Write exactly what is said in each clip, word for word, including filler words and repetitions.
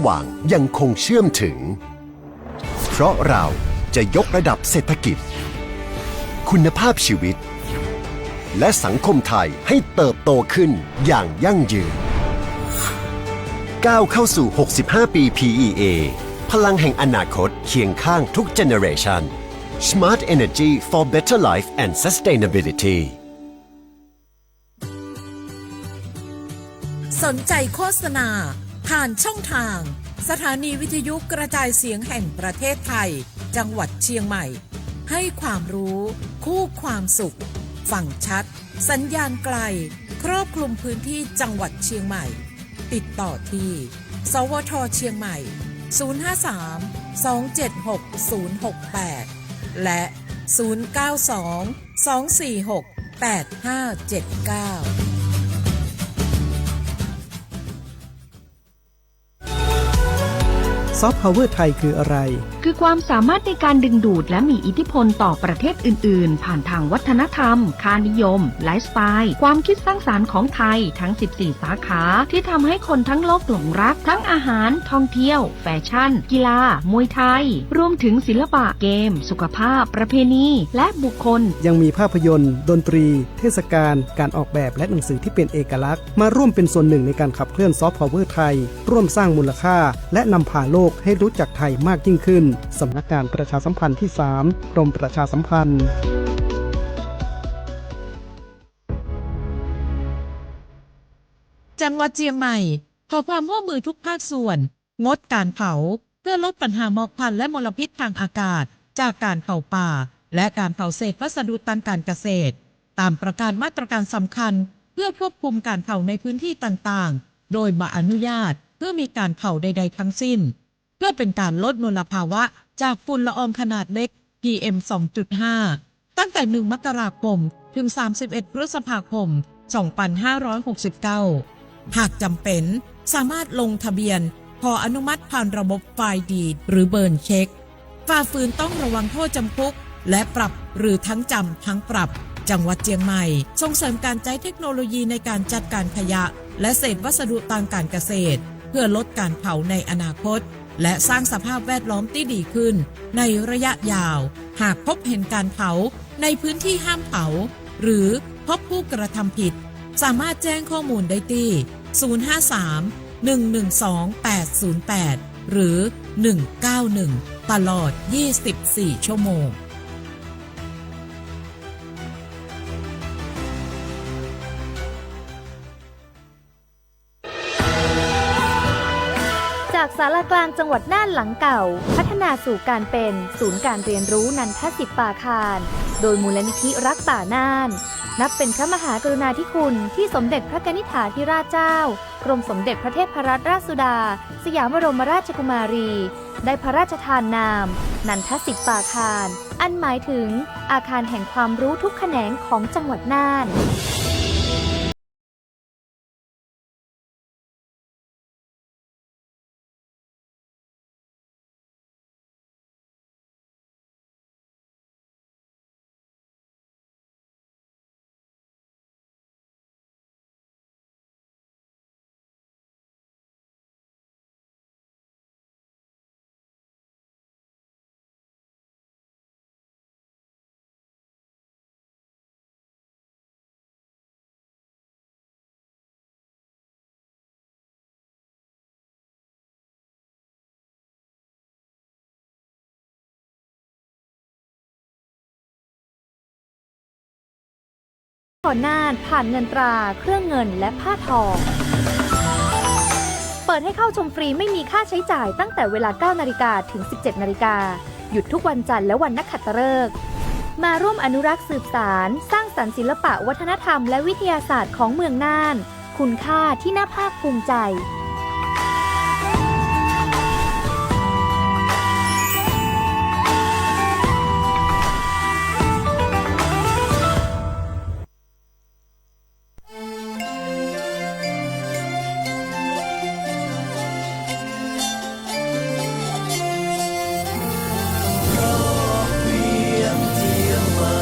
หว่างยังคงเชื่อมถึง เพราะเราจะยกระดับเศรษฐกิจ คุณภาพชีวิต และสังคมไทยให้เติบโตขึ้นอย่างยั่งยืน ก้าวเข้าสู่ หกสิบห้า ปี พีอีเอ พลังแห่งอนาคตเคียงข้างทุก generation Smart Energy for Better Life and Sustainability สนใจโฆษณา ผ่านช่องทาง สถานีวิทยุกระจายเสียงแห่งประเทศไทย จังหวัดเชียงใหม่ ให้ความรู้ คู่ความสุข ฟังชัด สัญญาณไกล ครอบคลุมพื้นที่จังหวัดเชียงใหม่ ติดต่อที่ สวท เชียงใหม่ ศูนย์ห้าสาม สองเจ็ดหก ศูนย์หกแปด และ ศูนย์เก้าสอง สองสี่หก แปดห้าเจ็ดเก้า Soft Power ไทยคืออะไร คือความสามารถในการดึงดูดและมีอิทธิพลต่อประเทศอื่นๆ ผ่านทางวัฒนธรรม ค่านิยม ไลฟ์สไตล์ ความคิดสร้างสรรค์ของไทยทั้ง สิบสี่ สาขา ที่ทำให้คนทั้งโลกหลงรัก ทั้งอาหาร ท่องเที่ยว แฟชั่น กีฬา มวยไทย รวมถึงศิลปะ เกม สุขภาพ ประเพณี และบุคคล ยังมีภาพยนตร์ ดนตรี เทศกาล การออกแบบ และหนังสือที่เป็นเอกลักษณ์ มาร่วมเป็นส่วนหนึ่งในการขับเคลื่อน Soft Power ไทย ร่วมสร้างมูลค่า และนำพาโลกให้รู้จักไทยมากยิ่งขึ้น สำนักงานประชาสัมพันธ์ที่สาม กรมประชาสัมพันธ์ จังหวัดเชียงใหม่ ขอความร่วมมือทุกภาคส่วน งดการเผา เพื่อลดปัญหาหมอกควันและมลพิษทางอากาศ จากการเผาป่า และการเผาเศษวัสดุทางการเกษตร ตามประกาศมาตรการสำคัญ เพื่อควบคุมการเผาในพื้นที่ต่างๆ โดยบ่อนุญาต เพื่อมีการเผาใดๆ ทั้งสิ้น เพื่อเป็นการลดมลภาวะจากฝุ่นละอองขนาดเล็ก พีเอ็ม สองจุดห้า ตั้งแต่ หนึ่ง มกราคม ถึง สามสิบเอ็ด พฤษภาคม สองพันห้าร้อยหกสิบเก้า หากจำเป็น สามารถลงทะเบียนขออนุมัติผ่านระบบ File Deed หรือ Burn Check ฝ่าฝืนต้องระวังโทษจำคุก และปรับ หรือทั้งจำทั้งปรับ จังหวัดเชียงใหม่ ส่งเสริมการใจ๊เทคโนโลยีในการจัดการขยะ และเศษวัสดุทางการเกษตร เพื่อลดการเผาในอนาคต และสร้างสภาพแวดล้อมตี้ดีขึ้นในระยะยาว หากพบเห็นการเผาในพื้นที่ห้ามเผา หรือพบผู้กระทำผิด สามารถแจ้งข้อมูลได้ตี้ ศูนย์ห้าสาม หนึ่งหนึ่งสอง แปดศูนย์แปด หรือ หนึ่งเก้าหนึ่ง ตลอด ยี่สิบสี่ ชั่วโมง จากศาลากลางจังหวัดน่านหลังเก่า พัฒนาสู่การเป็นศูนย์การเรียนรู้นันทสิปปาคาร โดยมูลนิธิรักป่าน่าน นับเป็นพระมหากรุณาธิคุณที่สมเด็จพระกนิษฐาธิราชเจ้า กรมสมเด็จพระเทพรัตนราชสุดา สยามบรมราชกุมารี ได้พระราชทานนาม นันทสิปปาคาร อันหมายถึงอาคารแห่งความรู้ทุกแขนงของจังหวัดน่าน ขอน่านผ่านเงินตรา เครื่องเงิน และผ้าทอง เปิดให้เข้าชมฟรีไม่มีค่าใช้จ่ายตั้งแต่เวลา เก้านาฬิกา ถึง สิบเจ็ดนาฬิกา หยุดทุกวันจันทร์และวันนักขัตฤกษ์ มาร่วมอนุรักษ์สืบสาน สร้างสรรค์ศิลปะวัฒนธรรมและวิทยาศาสตร์ของเมืองน่าน คุณค่าที่น่าภาคภูมิใจ รอบเวียงเทียงใหม่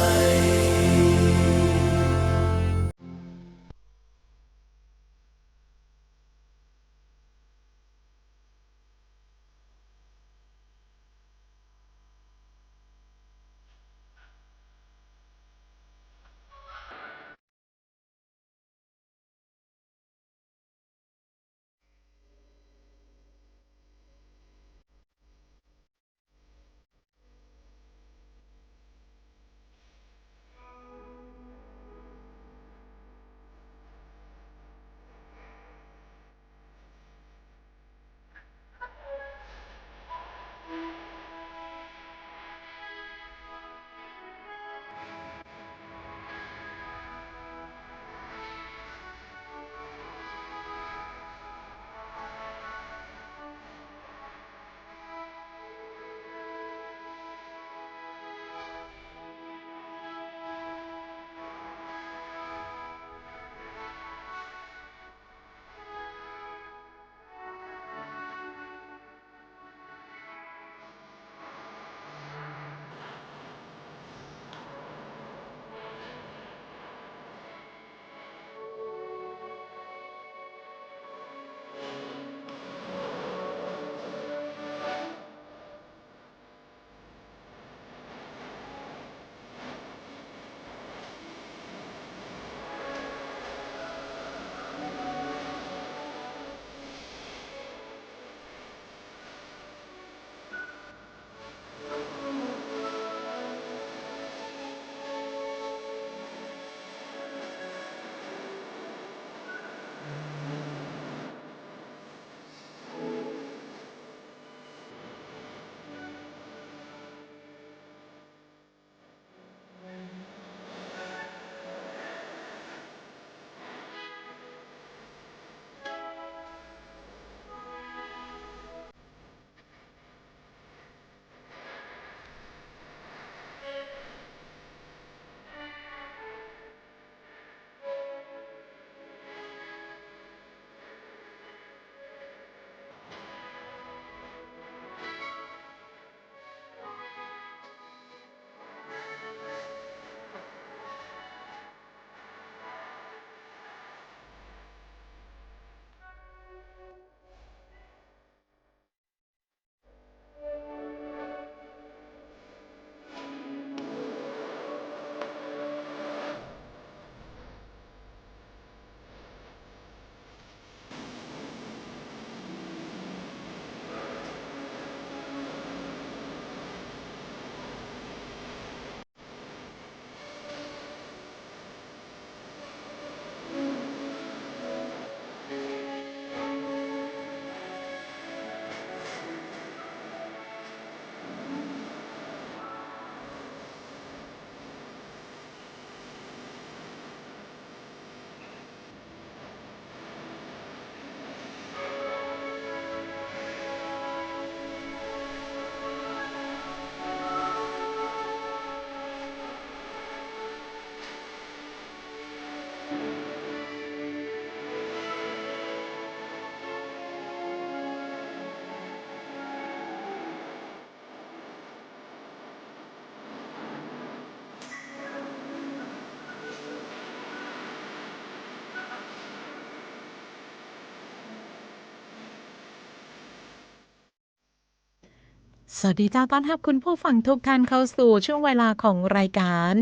สวัสดีเจ้า ต้อนฮับคุณผู้ฟังทุกท่านเข้าสู่ช่วงเวลาของรายการ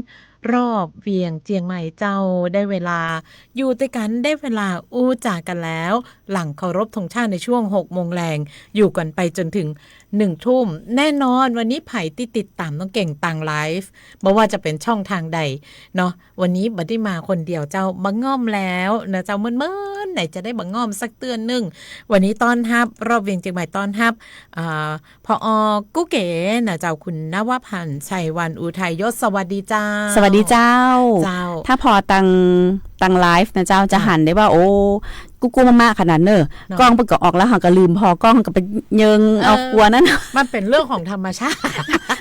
รอบเวียงเจียงใหม่เจ้า ได้เวลาอยู่ตวยกั๋น ได้เวลาอู้จ๋ากั๋นแล้ว หลังเคารพธงชาติในช่วงหกโมงแลง อยู่กั๋นไปจ๋นเถิงหนึ่งทุ่ม แน่นอนวันนี้ใผตี้ติดต๋ามน้องเก่งตางไลฟ์ บ่ว่าจะเป๋นช่องทางใดเนาะ วันนี้บ่ได้มาคนเดียวเจ้า บ่าง่อมแล้วนะเจ้า เมินๆ ไหนจะได้บ่าง่อมสักเตื้อนึ่ง วันนี้ต้อนฮับ รอบเวียงเจียงใหม่ต้อนฮับ อ่า ผอ.กู้เก๋นะเจ้า คุณนวพันธ์ ชัยวันอุทัยยศ สวัสดีเจ้า สวัสดีเจ้า เจ้า ถ้าผ่อตาง ตางไลฟ์นะเจ้า จะหันได้ว่า โอ้ กู้ๆ มะๆ ขนาดเน่อ เนาะ กล้องเปิ้นก็ออกแล้ว เฮาก็ลืมผ่อกล้อง ก็ไปเยิงเอา เออ กั๋วนั่น มันเป๋นเรื่องของธรรมชาติ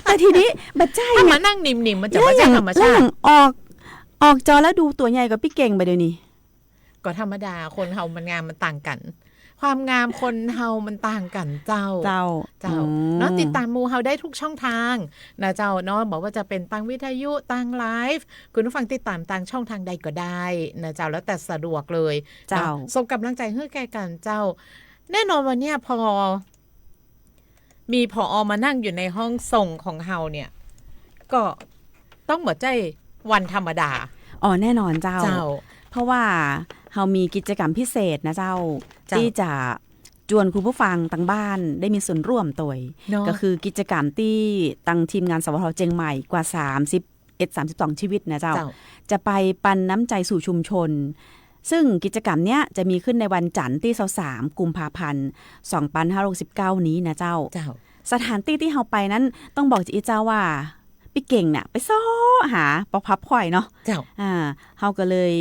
แต่ทีนี้บ่ใจ้ ถ้ามานั่งนิ่มๆ มันจะบ่ใจ้ธรรมชาติ แล้วอย่าง แล้วอย่างออก ออกจอแล้วดูตั๋วใหญ่กว่าปี้เก่งบ่าเดี๋ยวนี้ ก็ธรรมดา คนเฮามันงามมันต่างกั๋น ความงามคนเฮามันต่างกั๋นเจ้า เจ้า เจ้า อืม เนาะ ติดต๋ามหมู่เฮาได้ทุกช่องทางนะเจ้าเนาะ บ่ว่าจะเป๋นตางวิทยุ ตางไลฟ์ คุณผู้ฟังติดต๋ามตางช่องทางใดก็ได้นะเจ้า แล้วแต่สะดวกเลย เจ้า เนาะ ส่งก๋ำลังใจ๋หื้อแก่กั๋นเจ้า แน่นอนวันเนี้ยผ่อ มี ผอ.มานั่งอยู่ในห้องส่งของเฮาเนี่ย ก็ต้องบ่ใจ้วันธรรมดา อ๋อ แน่นอนเจ้า เจ้า เพราะว่าเฮามีกิจกรรมพิเศษนะเจ้า เจ้า ตี้จะจวนคุณผู้ฟังตางบ้านได้มีส่วนร่วมตวย เนาะ ก็คือกิจกรรมตี้ตางทีมงาน สวท. เจียงใหม่กว่า สามสิบเอ็ด สามสิบสอง ชีวิตนะเจ้า เจ้า จะไปปันน้ำใจ๋สู่ชุมชน ซึ่งกิจกรรมเนี้ยจะมีขึ้นในวันจั๋นทร์ตี้ ซาวสาม กุมภาพันธ์ สองปันห้าร้อยหกสิบเก้า นี้นะเจ้า เจ้า สถานตี้ตี้เฮาไปนั้นต้องบอกจาอี้เจ้าว่า ปี้เก่งน่ะไปเซาะหาปอพับค่อยเนาะ เจ้า อ่า เฮาก็เลย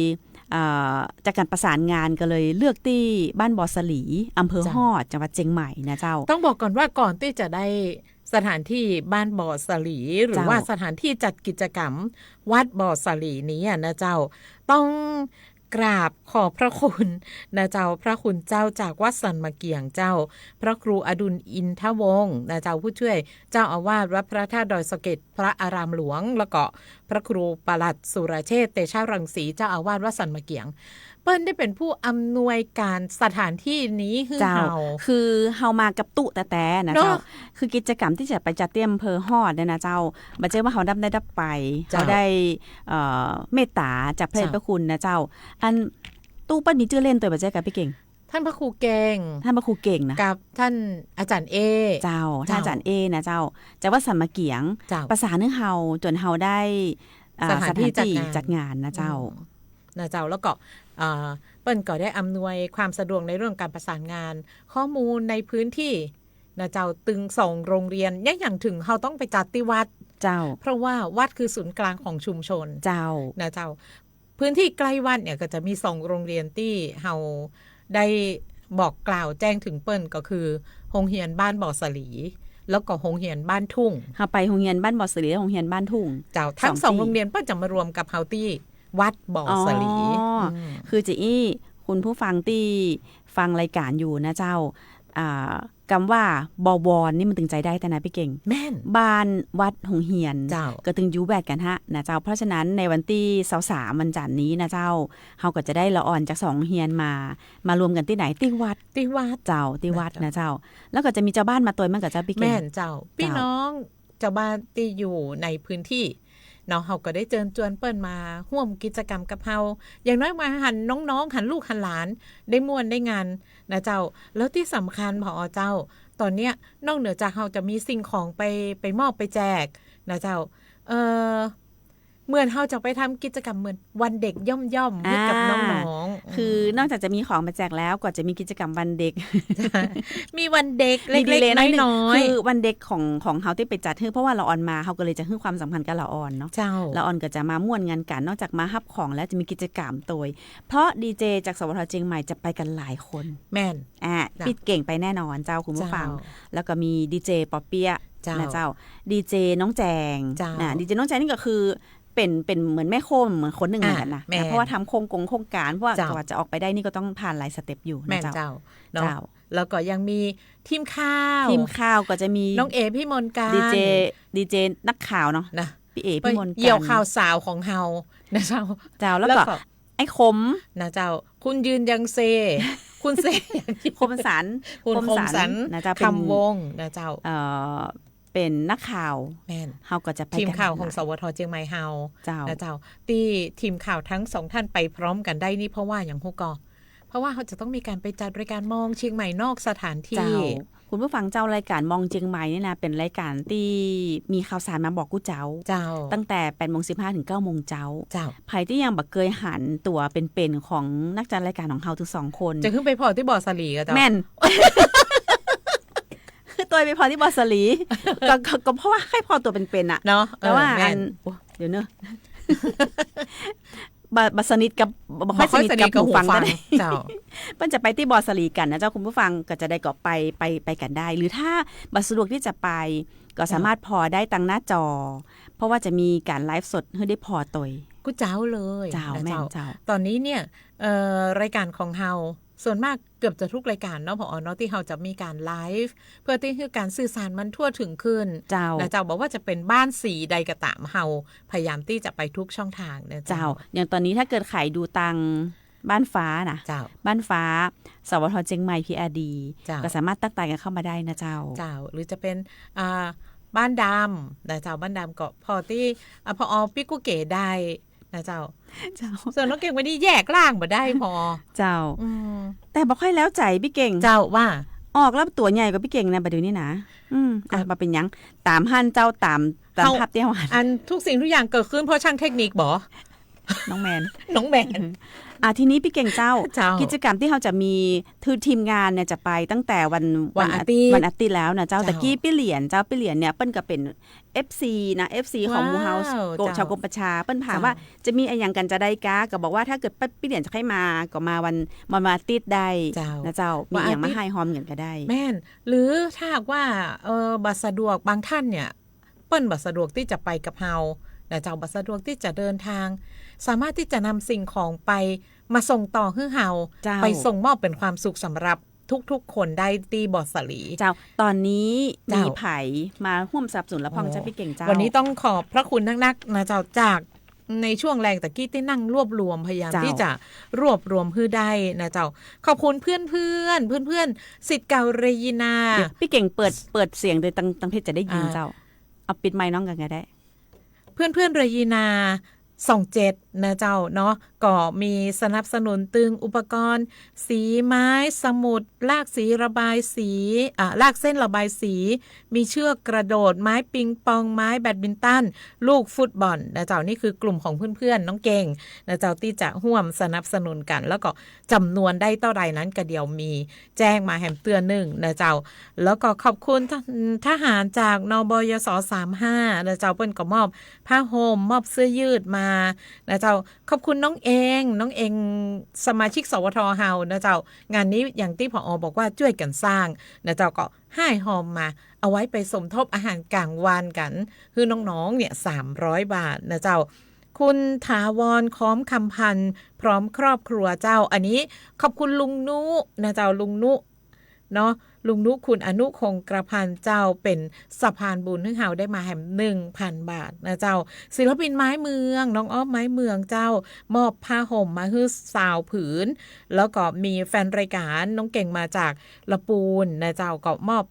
เอ่อ จากก๋านประสานงานก็เลยเลือกตี้บ้านบ่อสลี อำเภอ เจ้า ฮอด จังหวัดเจียงใหม่นะเจ้า ต้องบอกก่อนว่าก่อนตี้จะได้สถานที่บ้านบ่อสลี หรือ เจ้า ว่าสถานที่จัดกิจกรรมวัดบ่อสลีนี้อะนะเจ้า ต้อง กราบขอบพระคุณนะเจ้า พระคุณเจ้าจากวัดสันมะเกียงเจ้า พระครูอดุลอินทวงศ์นะเจ้า ผู้ช่วยเจ้าอาวาสวัดพระธาตุดอยสะเก็ด พระอารามหลวง แล้วก็พระครูปลัดสุรเชษฐ์ เตชะรังสี เจ้าอาวาสวัดสันมะเกียง เปิ้นได้เป๋นผู้อำนวยก๋านสถานที่นี้หื้อ เจ้า เฮา คือเฮามากับตุ๊แต๊ๆ นะเจ้า เนาะ คือกิจกรรมตี้จะไปจัดตี้อำเภอฮอดเนี่ยนะเจ้า บ่ใจ้ว่าเฮาดับได้ดับไป เจ้า เฮาได้ เอ่อ เมตต๋าจากพระเดช เจ้า พระคุณนะเจ้า อันตุ๊เปิ้นมีจื้อเล่นตวยบ่ใจ้กาปี้เก่ง ท่านพระครูเก่ง ท่านพระครูเก่งนะ กับท่านอาจารย์เอ เจ้า ท่าน เจ้า อาจารย์เอนะเจ้า จากวัดสันมะเกียง เจ้า ประสานหื้อเฮาจ๋นเฮาได้ อ่า สถานตี้ สถานตี้จัดงาน จัดงานนะเจ้า อืม นะเจ้า แล้วก็ อ่า เปิ้นก็ได้อำนวยความสะดวกในเรื่องก๋านประสานงาน ข้อมูลในพื้นที่นะเจ้า ตึงสองโรงเรียน เนี่ยอย่างเถิงเฮาต้องไปจัดตี้วัด เจ้า เพราะว่าวัดคือศูนย์กลางของชุมชน เจ้า นะเจ้า พื้นที่ใก้วัดเนี่ยก็จะมีสองโรงเรียนตี้เฮาได้บอกกล่าวแจ้งเถิงเปิ้น ก็คือโฮงเฮียนบ้านบ่อสลี แล้วก็โฮงเฮียนบ้านทุ่ง เฮาไปโฮงเฮียนบ้านบ่อสลี และโฮงเฮียนบ้านทุ่ง เจ้า ตึงสองตี้ สองโรงเรียนเปิ้นจะมารวมกับเฮาตี้วัดบ่อสลี อ๋อ อืม คือจาอี้ คุณผู้ฟังตี้ฟังรายการอยู่นะเจ้า อ่า กำว่าบ่อวอนนี่มันตึงใจ๊ได้แต๊นะปี้เก่ง แม่น บ้านวัดโฮงเฮียน เจ้า ก็ตึงอยู่แวดกั๋นฮะนะเจ้า เพราะฉะนั้นในวันตี้ซาวสาม วันจั๋นทร์นี้นะเจ้า เฮาก็จะได้ละอ่อนจากสองโฮงเฮียนมา มารวมกั๋นตี้ไหน ตี้วัด ตี้วัด เจ้า ตี้วัดนะเจ้า นะเจ้า แล้วก็จะมีจาวบ้านมาตวยมั่งก่อเจ้าปี้เก่ง แม่นเจ้า เจ้า ปี้น้องจาวบ้านตี้อยู่ในพื้นที่เนาะ เฮาก็ได้เจิญจวนเปิ้นมาฮ่วมกิจกรรมกับเฮา อย่างน้อยมาหันน้องๆ หันลูกหันหลาน ได้ม่วนได้งาน นะเจ้า แล้วตี้สำคัญ ผอ.เจ้า ต๋อนเนี้ยนอกเหนือจากเฮาจะมีสิ่งของไป ไปมอบไปแจกนะเจ้า เอ่อ เหมือนเฮาจะไปทำกิจกรรมเหมือนวันเด็กย่อมๆ ให้กับ อ่า น้องๆ คือนอกจากจะมีของมาแจกแล้ว ก็จะมีกิจกรรมวันเด็ก มีวันเด็ก มีดีเลย์ เล็กๆ น้อยๆ น้อยๆ คือวันเด็กของ ของเฮาตี้ไปจัดหื้อ เพราะว่าละอ่อนมา เฮาก็เลยจะหื้อความสำคัญกับละอ่อนเนาะ เจ้า ละอ่อนก็จะมาม่วนงานกั๋น นอกจากมาฮับของแล้วจะมีกิจกรรมตวย เพราะดีเจจาก สวท. เจียงใหม่จะไปกั๋นหลายคน แม่น อ่ะ เจ้า ปี้เก่งไปแน่นอนเจ้าคุณผู้ฟัง เจ้า แล้วก็มีดีเจปอเปี๊ยะ เจ้า นะเจ้า ดีเจน้องแจง เจ้า นะ ดีเจน้องแจงนี่ก็คือเป๋น เป๋นเหมือนแม่โคมเหมือนคนนึ่งเหมือนกั๋นนะ อ่ะ แม่น นะ เพราะว่าทำโครงกงโครงก๋าน เพราะว่า เจ้า กว่าจะออกไปได้นี่ก็ต้องผ่านหลายสเต็ปอยู่นะ แม่น เจ้า เจ้า เนาะ เจ้า แล้วก็ยังมีทีมข่าว ทีมข่าวก็จะมี น้องเอ พิมลกาญจน์ ดีเจ ดีเจนักข่าวเนาะ นะ ปี้เอ พิมลกาญจน์ เหยี่ยวข่าวสาวของเฮานะเจ้า เจ้า แล้วก็ แล้วก็ ไอ้ขม นะเจ้า คุณยืนยังเซ คุณเซ คมสัน คุณ คมสัน คมสัน นะเจ้า เป๋น คำวงศ์ นะเจ้า เอ่อ เป๋นนักข่าว แม่น เฮาก็จะไป ทีมข่าวของ กั๋น สวท เจียงใหม่เฮา เจ้า นะเจ้า ตี้ทีมข่าวตึงสองต้านไปพร้อมกั๋นได้นี่ เพราะว่าหยังฮู้ก่อ เพราะว่าเฮาจะต้องมีก๋านไปจัดรายก๋านมองเจียงใหม่นอกสถานตี้ เจ้า คุณผู้ฟังเจ้า รายก๋านมองเจียงใหม่นี่นะ เป๋นรายก๋านตี้มีข่าวสารมาบอกกู้เจ้า เจ้า ตั้งแต่แปดโมงสิบห้าเถิงเก้าโมงเจ๊า เจ้า ใผตี้ยังบ่เกยหันตั๋วเป๋นๆ ของนักจัดรายก๋านของเฮาตึงสองคน จะขึ้นไปผ่อตี้บ่อสะหลีก่อเจ้า แม่น คือตวยไปผ่อตี้บ่อสะหลี ก็ ก็ ก็เพราะว่าใค่ผ่อตั๋วเป๋นๆ น่ะ เนาะ แต่ว่า เออ แม่น อัน โอ้ เดี๋ยวเนอะ บ่ บ่สนิทกับ บ่ค่อยสนิทกับ บ่ค่อยสนิทกับหูฟัง หูฟัง เต้าใด เจ้า เปิ้นจะไปตี้บ่อสะหลีกั๋นนะเจ้า คุณผู้ฟัง ก็จะได้ก็ไป ไป ไปกั๋นได้ หรือถ้าบ่สะดวกตี้จะไป ก็สามารถ เจ้า ผ่อได้ตางหน้าจอ เพราะว่าจะมีก๋านไลฟ์สดหื้อได้ผ่อตวย กู้เจ๊าเลย เจ้า นะเจ้า แม่นเจ้า ต๋อนนี้เนี่ย เอ่อ รายก๋านของเฮา ส่วนมากเกือบจะกู้รายก๋านเนาะ ผอ. เนาะ ตี้เฮาจะมีก๋านไลฟ์ เปื้อตี้หื้อก๋านสื่อสารมันทั่วเถิงขึ้น เจ้า นะเจ้า บ่ว่าจะเป๋นบ้านสีใดก็ต๋าม เฮาพยายามตี้จะไปกู้ช่องตางนะเจ้า เจ้า อย่างต๋อนนี้ถ้าเกิดใผดูตางบ้านฟ้านะ เจ้า บ้านฟ้า สวท เจียงใหม่ พีอาร์ดี เจ้า ก็สามารถตั๊กตายกั๋นเข้ามาได้นะเจ้า เจ้า หรือจะเป๋น อ่า บ้านดำนะเจ้า บ้านดำก็ผ่อตี้ อ่า ผอ. ปิ๊กกู้เก๋ได้ นะเจ้า เจ้า ส่วนน้องเก่งวันนี้แยกร่างบ่ได้ผอ เจ้า อืม แต่บ่ค่อยแล้วใจ๋ปี้เก่ง เจ้า ว่า ออกแล้วตั๋วใหญ่กว่าปี้เก่งนะ บ่าเดี่ยวนี้นะ อืม อ่ะ ก็ บ่เป๋นหยัง ต๋ามหั้นเจ้า ต๋าม ต๋าม เฮา ภาพตี้เฮาหัน อันกู้สิ่งกู้อย่างเกิดขึ้นเพราะจ้างเทคนิคบ่ น้องแมน น้องแมน อ่ะ ทีนี้ปี้เก่งเจ้า เจ้า กิจก๋รรมตี้เฮาจะมี คือทีมงานเนี่ยจะไปตั้งแต่วัน วันอาทิตย์ วันอาทิตย์แล้วนะเจ้า เจ้า ตะกี้ปี้เหรียญเจ้า ปี้เหรียญเนี่ยเปิ้นก็เป๋น เอฟซี นะ เอฟซี ของหมู่เฮา ว้าว โก เจ้า ชาวกัมพูชา เปิ้นถาม เจ้า ว่าจะมีอะหยังกั๋นจาใดก๊า ก็บอกว่าถ้าเกิดปี้เหรียญจะใค่มา ก็มาวัน วันอาทิตย์ได้ เจ้า นะเจ้า มีอะหยังมา วันอาทิตย์ ฮ่ายฮอมกั๋นก็ได้ แม่น หรือถ้าหากว่า เอ่อ บ่สะดวก บางท่านเนี่ย เปิ้นบ่สะดวกตี้จะไปกับเฮา นะเจ้า บ่สะดวกตี้จะเดินตาง สามารถตี้จะนำสิ่งของไป มาส่งต่อหื้อเฮา เจ้า ไปส่งมอบเป๋นความสุขสำหรับทุกๆ คนได้ตี้บ่อสะหลี เจ้า ต๋อนนี้ เจ้า มีใผมาฮ่วมสนับสนุนละพ่อง โอ้ เจ้าปี้เก่งเจ้า วันนี้ต้องขอบพระคุณนักๆ นะเจ้า จากในช่วงแลงตะกี้ตี้นั่งรวบรวม พยายาม เจ้า ตี้จะรวบรวมหื้อได้นะเจ้า ขอบคุณเพื่อนๆ เพื่อนๆ ศิษย์เก่าเรยินา เดี๋ยวปี้เก่งเปิด เปิดเสียงโดยตัง ตังเพชรจะได้ยิน อ่า เจ้า เอาปิดไมค์น้องกั๋นก็ได้ เพื่อนๆ เรยินา สองเจ็ด นะเจ้าเนาะ ก็มีสนับสนุนตึงอุปกรณ์ สีไม้ สมุด ลากสีระบายสี อ่า ลากเส้นระบายสี มีเชือกกระโดด ไม้ปิงปอง ไม้แบดมินตัน ลูกฟุตบอลนะเจ้า นี่คือกลุ่มของเพื่อนๆ น้องเก่งนะเจ้า ตี้จะฮ่วมสนับสนุนกั๋น แล้วก็จ๋ำนวนได้เต้าใดนั้นก็เดี๋ยวมีแจ้งมาแหมเตื้อนึ่งนะเจ้า แล้วก็ขอบคุณท- ทหารจาก นบยส สามห้า นะเจ้า เปิ้นก็มอบผ้าห่ม มอบเสื้อยืดมานะเจ้า ขอบคุณน้องเอง น้องเอง สมาชิก สวท เฮานะเจ้า งานนี้อย่างตี้ ผอ. บอกว่าจ้วยกั๋นสร้างนะเจ้า ก็ฮ่ายฮอมมา เอาไว้ไปสมทบอาหารก๋างวันกั๋น หื้อน้องๆ เนี่ย สามร้อยบาทนะเจ้า คุณถาวร ค้อมคำพันธ์ พร้อมครอบครัวเจ้า อันนี้ขอบคุณลุงนุนะเจ้า ลุงนุ เนาะ ลุงนุ คุณอนุ คงกระพันธ์เจ้า เป๋นสะพานบุญหื้อเฮาได้มาแหม หนึ่งพันบาทนะเจ้า ศิลปินไม้เมือง น้องอ้อมไม้เมืองเจ้า มอบผ้าห่มมาหื้อซาวผืน แล้วก็มีแฟนรายก๋านน้องเก่งมาจากละปูนนะเจ้า ก็มอบ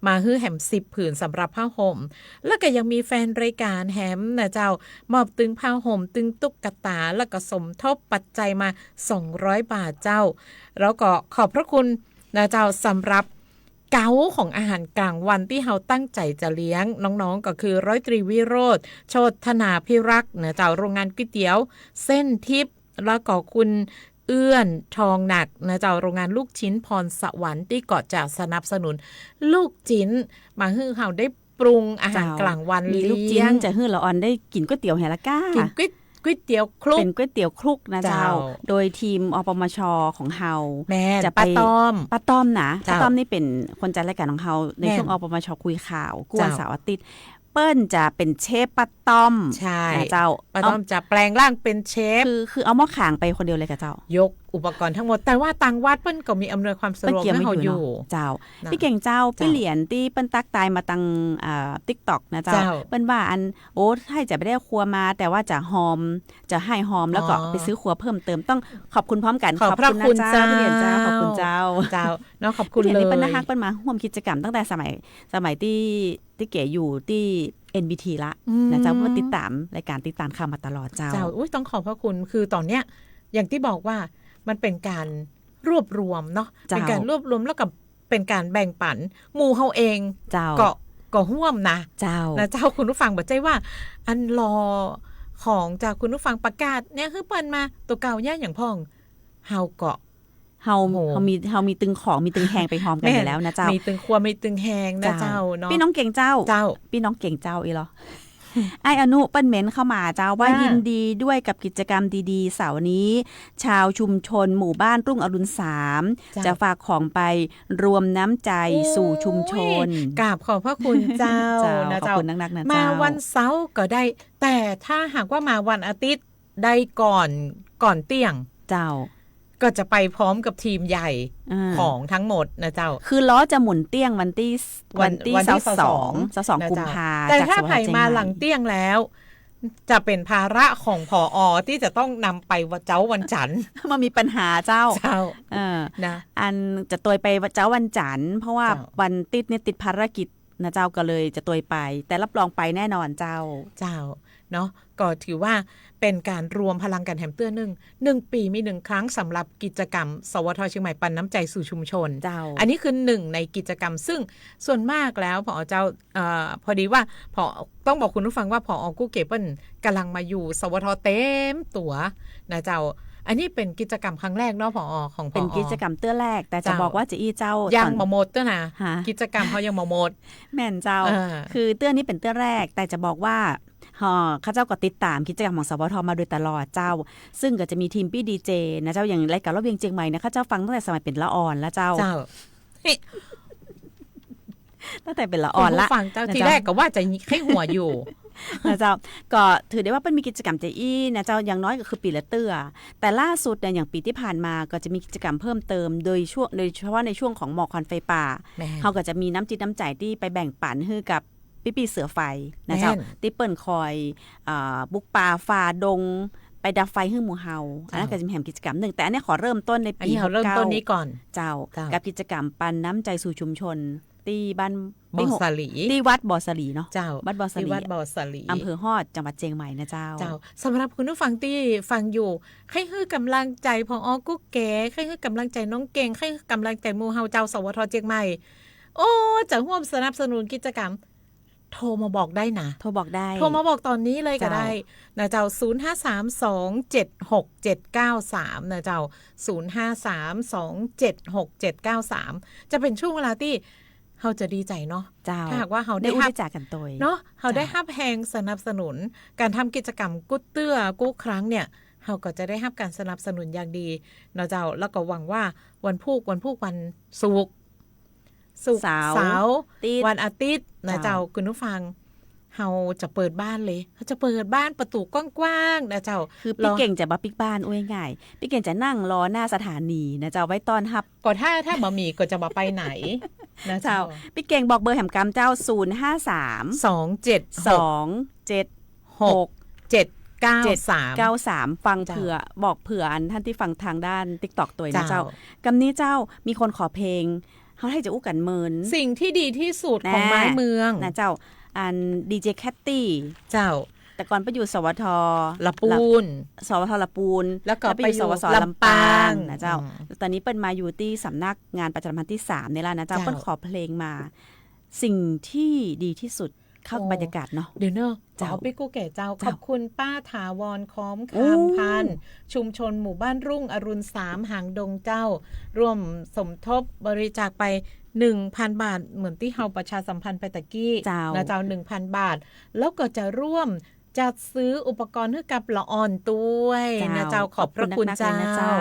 มาหื้อแหม สิบผืนสำหรับผ้าห่ม แล้วก็ยังมีแฟนรายก๋านแหมนะเจ้า มอบตึงผ้าห่ม ตึงตุ๊กตา แล้วก็สมทบปัจจัยมา สองร้อยบาทเจ้า แล้วก็ขอบพระคุณ นะเจ้า สำหรับเก๊าของอาหารก๋างวันตี้เฮาตั้งใจ๋จะเลี้ยงน้องๆ ก็คือ ร้อยตรีวิโรจน์ โชติธนาภิรักษ์ นะเจ้า โรงงานก๋วยเตี๋ยวเส้นทิพย์ แล้วก็คุณเอื้อน ทองหนัก นะเจ้า โรงงานลูกชิ้นพรสวรรค์ ตี้ก็จะสนับสนุนลูกชิ้นมาหื้อเฮาได้ปรุงอาหาร เจ้า ก๋างวัน มีลูกชิ้น เลี้ยง จะหื้อละอ่อนได้กิ๋นก๋วยเตี๋ยวแหมละก้า กิ๋นก๋วย ก๋วยเตี๋ยวคลุก เป๋นก๋วยเตี๋ยวคลุกนะเจ้า เจ้า โดยทีม อปมช ของเฮา แม่น จะไป ป้าต้อม ป้าต้อมนะ เจ้า ป้าต้อมนี่เป๋นคนจัดรายก๋านของเฮา ใน แม่น ช่วง อปมช คุยข่าว กู้วัน เจ้า เสาร์อาทิตย์ เปิ้นจะเป๋นเชฟป้าต้อม ใช่ นะเจ้า ป้าต้อม เอา จะแปลงร่างเป๋นเชฟ คือ คือเอาหม้อก๋างไปคนเดียวเลยก่ะเจ้า ยก อุปกรณ์ตังหมด แต่ว่าตางวัดเปิ้นก็มีอำนวยความสะดวก เปิ้นเกียมไว้ หื้อเฮาอยู่ อยู่เนาะ เจ้า เจ้า ปี้เก่งเจ้า เจ้า ปี้เหรียญตี้เปิ้นตั๊กตายมาตาง อ่า ติ๊กต็อกนะเจ้า เจ้า เปิ้นว่าอัน โอ้ ใค่จะบ่ได้ครัวมา แต่ว่าจะฮอม จะหื้อฮอม แล้วก็ อ๋อ ไปซื้อครัวเพิ่มเติม ต้องขอบคุณพร้อมกั๋น ขอบพระคุณ ขอบคุณนะเจ้า เจ้า ปี้เหรียญเจ้า ขอบคุณเจ้า เจ้า เนาะ ขอบคุณ ปี้เหรียญนี่ เลย เปิ้นน่าฮัก เปิ้นมาฮ่วมกิจกรรมตั้งแต่สมัย สมัยตี้ ตี้เก๋อยู่ตี้ เอ็นบีที ละ อืม นะเจ้า เปิ้นติดต๋ามรายก๋าน ติดต๋ามข่าวมาตลอดเจ้า เจ้า อุ๊ย ต้องขอบพระคุณ คือต๋อนเนี้ย อย่างตี้บอกว่า มันเป๋นก๋านรวบรวมเนาะ เจ้า เป๋นก๋านรวบรวม แล้วก็เป๋นก๋านแบ่งปั๋น หมู่เฮาเอง เจ้า ก็ ก็ฮ่วมนะ เจ้า นะเจ้า คุณผู้ฟัง บ่ใจ้ว่า อันลอของเจ้า คุณผู้ฟังประกาศเนี่ย หื้อเปิ้นมา ตั๋วเก่าย้ายอย่างพ่อง เฮาก็ เฮา โอ้โห เฮามี เฮามีตึงของ มีตึงแฮงไปฮอมกั๋น แม่น อยู่แล้วนะเจ้า มีตึงครัว มีตึงแฮงนะเจ้า เจ้าเนาะ ปี้น้องเก่งเจ้า เจ้า ปี้น้องเก่งเจ้าอีหลอ อ้ายอนุเปิ้นเม้นเข้ามาเจ้าว่า ว่า ยินดีด้วยกับกิจกรรมดีๆ เสาร์นี้ ชาวชุมชนหมู่บ้านรุ่งอรุณสาม เจ้า จะฝากของไปรวมน้ำใจสู่ชุมชน โอ้ย กราบขอบพระคุณเจ้า เจ้า นะเจ้า ขอบคุณนักๆ นะเจ้า มาวันเสาร์ก็ได้ แต่ถ้าหากว่ามาวันอาทิตย์ ได้ก่อน ก่อนเตี้ยง เจ้า ก็จะไปพร้อมกับทีมใหญ่ อ่า ของทั้งหมดนะเจ้า คือล้อจะหมุนเตี้ยงวันตี้ วัน วันตี้ วันตี้ ซาวสอง ซาวสอง นะเจ้า กุมภา แต่ถ้า จากสภ ใผมาหลังเตี้ยงแล้ว จะเป๋นภาระของ ผอ ตี้จะต้องนำไปวัน เจ๊าวันจั๋นทร์ มามีปัญหาเจ้า เจ้า เออ นะ อันจะตวยไปเจ๊าวันจั๋นทร์ เพราะว่า เจ้า วันติ๊ดเนี่ยติดภารกิจนะเจ้า ก็เลยจะตวยไป แต่รับรองไปแน่นอนเจ้า เจ้า เนาะ ก็ถือว่าเป๋นก๋านรวมพลังกั๋นแหมเตื้อนึ่ง หนึ่งปี๋มีหนึ่งครั้งสำหรับกิจกรรม สวท เชียงใหม่ปันน้ำใจสู่ชุมชน เจ้า อันนี้คือหนึ่งในกิจกรรม ซึ่งส่วนมากแล้ว ผอ เจ้า เอ่อ พอดีว่า ผอ ต้องบอกคุณผู้ฟังว่า ผอ กู้เกียรติเปิ้นก่ำลังมาอยู่ สวท เต็มตั๋วนะเจ้า อันนี้เป๋นกิจกรรมครั้งแรกเนาะ ผอ ของ ผอ เป๋นกิจกรรมเตื้อแรก แต่จะ เจ้า บอกว่าจะอี้เจ้า ยัง ต๋อน บ่หมดเตื้อนะ ฮะ กิจกรรมเฮายังบ่หมด แม่นเจ้า เออ คือเตื้อนี้เป๋นเตื้อแรก แต่จะบอกว่า ฮะ ข้าเจ้าก็ติดต๋ามกิจกรรมของ สวท มาโดยตลอดเจ้า ซึ่งก็จะมีทีมปี้ดีเจนะเจ้า อย่างรายก๋านรอบเวียงเจียงใหม่เนี่ย ข้าเจ้าฟังตั้งแต่สมัยเป๋นละอ่อนแล้วเจ้า เจ้า ตั้งแต่เป๋นละอ่อนละ คุณผู้ฟังเจ้า นะเจ้า ทีแรกก็ว่าจะใค่หัวอยู่ นะเจ้า ก็ถือได้ว่าเปิ้นมีกิจกรรมจะอี้นะเจ้า อย่างน้อยก็คือปี๋ละเตื้อ แต่ล่าสุดเนี่ย อย่างปี๋ตี้ผ่านมาก็จะมีกิจกรรมเพิ่มเติม โดยช่วง โดยเฉพาะในช่วงของหมอกควันไฟป่า แม่น เฮาก็จะมีน้ำจิตน้ำใจ๋ตี้ไปแบ่งปั๋นหื้อกับปี้ๆ เสือไฟนะเจ้า แม่น ตี้เปิ้นคอย อ่า บุกป่าฝ่าดง ไปดับไฟหื้อหมู่เฮา เจ้า อันนั้นก็จะมีแหมกิจกรรมนึ่ง แต่อันนี้ขอเริ่มต้นในปี๋ อันนี้ขอเริ่มต้นนี้ก่อน เจ้า เจ้า กับกิจกรรมปันน้ำใจสู่ชุมชน ตี้บ้าน บ่อสาหลี ตี้วัดบ่อสาหลีเนาะ เจ้า วัดบ่อสาหลี ตี้วัดบ่อสาหลี อำเภอฮอด จังหวัดเจียงใหม่นะเจ้า เจ้า สำหรับคุณผู้ฟังตี้ฟังอยู่ ใค่หื้อก่ำลังใจ๋ ผอ กู้เก๋ ใค่หื้อก่ำลังใจ๋น้องเก่ง ใค่หื้อก่ำลังใจ๋หมู่เฮาเจ้า สวท เจียงใหม่ โอ้ จะฮ่วมสนับสนุนกิจกรรม โทรมาบอกได้นะ โทรบอกได้ โทรมาบอกต๋อนนี้เลยก็ได้ เจ้า นะเจ้า ศูนย์ห้าสาม สองเจ็ดหก เจ็ดเก้าสาม นะเจ้า ศูนย์ห้าสาม สองเจ็ดหก เจ็ดเก้าสาม จะเป๋นช่วงเวลาตี้เฮาจะดีใจ๋เนาะ เจ้า ถ้าหากว่าเฮาได้ ได้อู้ ฮับ ได้จ๋ากั๋นตวย เนาะ เฮาได้ เจ้า ฮับแฮงสนับสนุน ก๋านทำกิจกรรมกู้เตื้อกู้ครั้งเนี่ย เฮาก็จะได้ฮับก๋านสนับสนุนอย่างดีเนาะเจ้า แล้วก็หวังว่าวันพูก วันพูก วันศุกร์ ศุกร์ เสาร์ เสาร์ ติ๊ด วันอาทิตย์นะ เจ้า เจ้า คุณผู้ฟัง เฮาจะเปิดบ้านเลย เฮาจะเปิดบ้านประตู๋กว้างๆ นะเจ้า คือปี้เก่งจะบ่ปิ๊กบ้าน อู้ง่ายๆ ปี้เก่งจะนั่งรอหน้าสถานีนะเจ้า ไว้ต้อนฮับ ก็ถ้า ถ้าบ่มีก็จะบ่ไปไหนนะเจ้า เจ้า ปี้เก่งบอกเบอร์แหมกำเจ้า ศูนย์ห้าสาม สองเจ็ดหก สองเจ็ดหก เจ็ดเก้าสาม เก้าสาม ฟัง เจ้า เผื่อ บอกเผื่ออันท่านตี้ฟังตางด้านติ๊กต็อกตวยนะเจ้า เจ้า กำนี้เจ้า มีคนขอเพลง เฮาใค่จะอู้กั๋นเมิน สิ่งที่ดีที่สุดของ นะ ไม้เมือง นะเจ้า อัน ดีเจ แคทตี้ เจ้า แต่ก่อนเปิ้นอยู่ สวท ละปูน สวท ละปูน แล้วก็ แล้วไปอยู่ ไปอยู่ สวส ลำปาง ลำปางนะเจ้า อืม ต๋อนนี้เปิ้นมาอยู่ตี้สำนักงานประชาสัมพันธ์ตี้สามนี่ละนะเจ้า เจ้า เปิ้นขอเพลงมา สิ่งที่ดีที่สุด เข้า โอ้ บรรยากาศเนาะ เดี๋ยวเนอะ เจ้า ขอปี้กู้เก๋เจ้า เจ้า ขอบคุณป้าถาวร ค้อมคำพันธ์ โอ้ ชุมชนหมู่บ้านรุ่งอรุณสาม หางดงเจ้า ร่วมสมทบบริจาคไป หนึ่งพันบาท เหมือนตี้เฮาประชาสัมพันธ์ไปตะกี้ เจ้า นะเจ้า หนึ่งพันบาท แล้วก็จะร่วมจัดซื้ออุปกรณ์หื้อกับละอ่อนตวย เจ้า นะเจ้า ขอบพระคุณเจ้า ขอบคุณนักๆ เลยนะเจ้า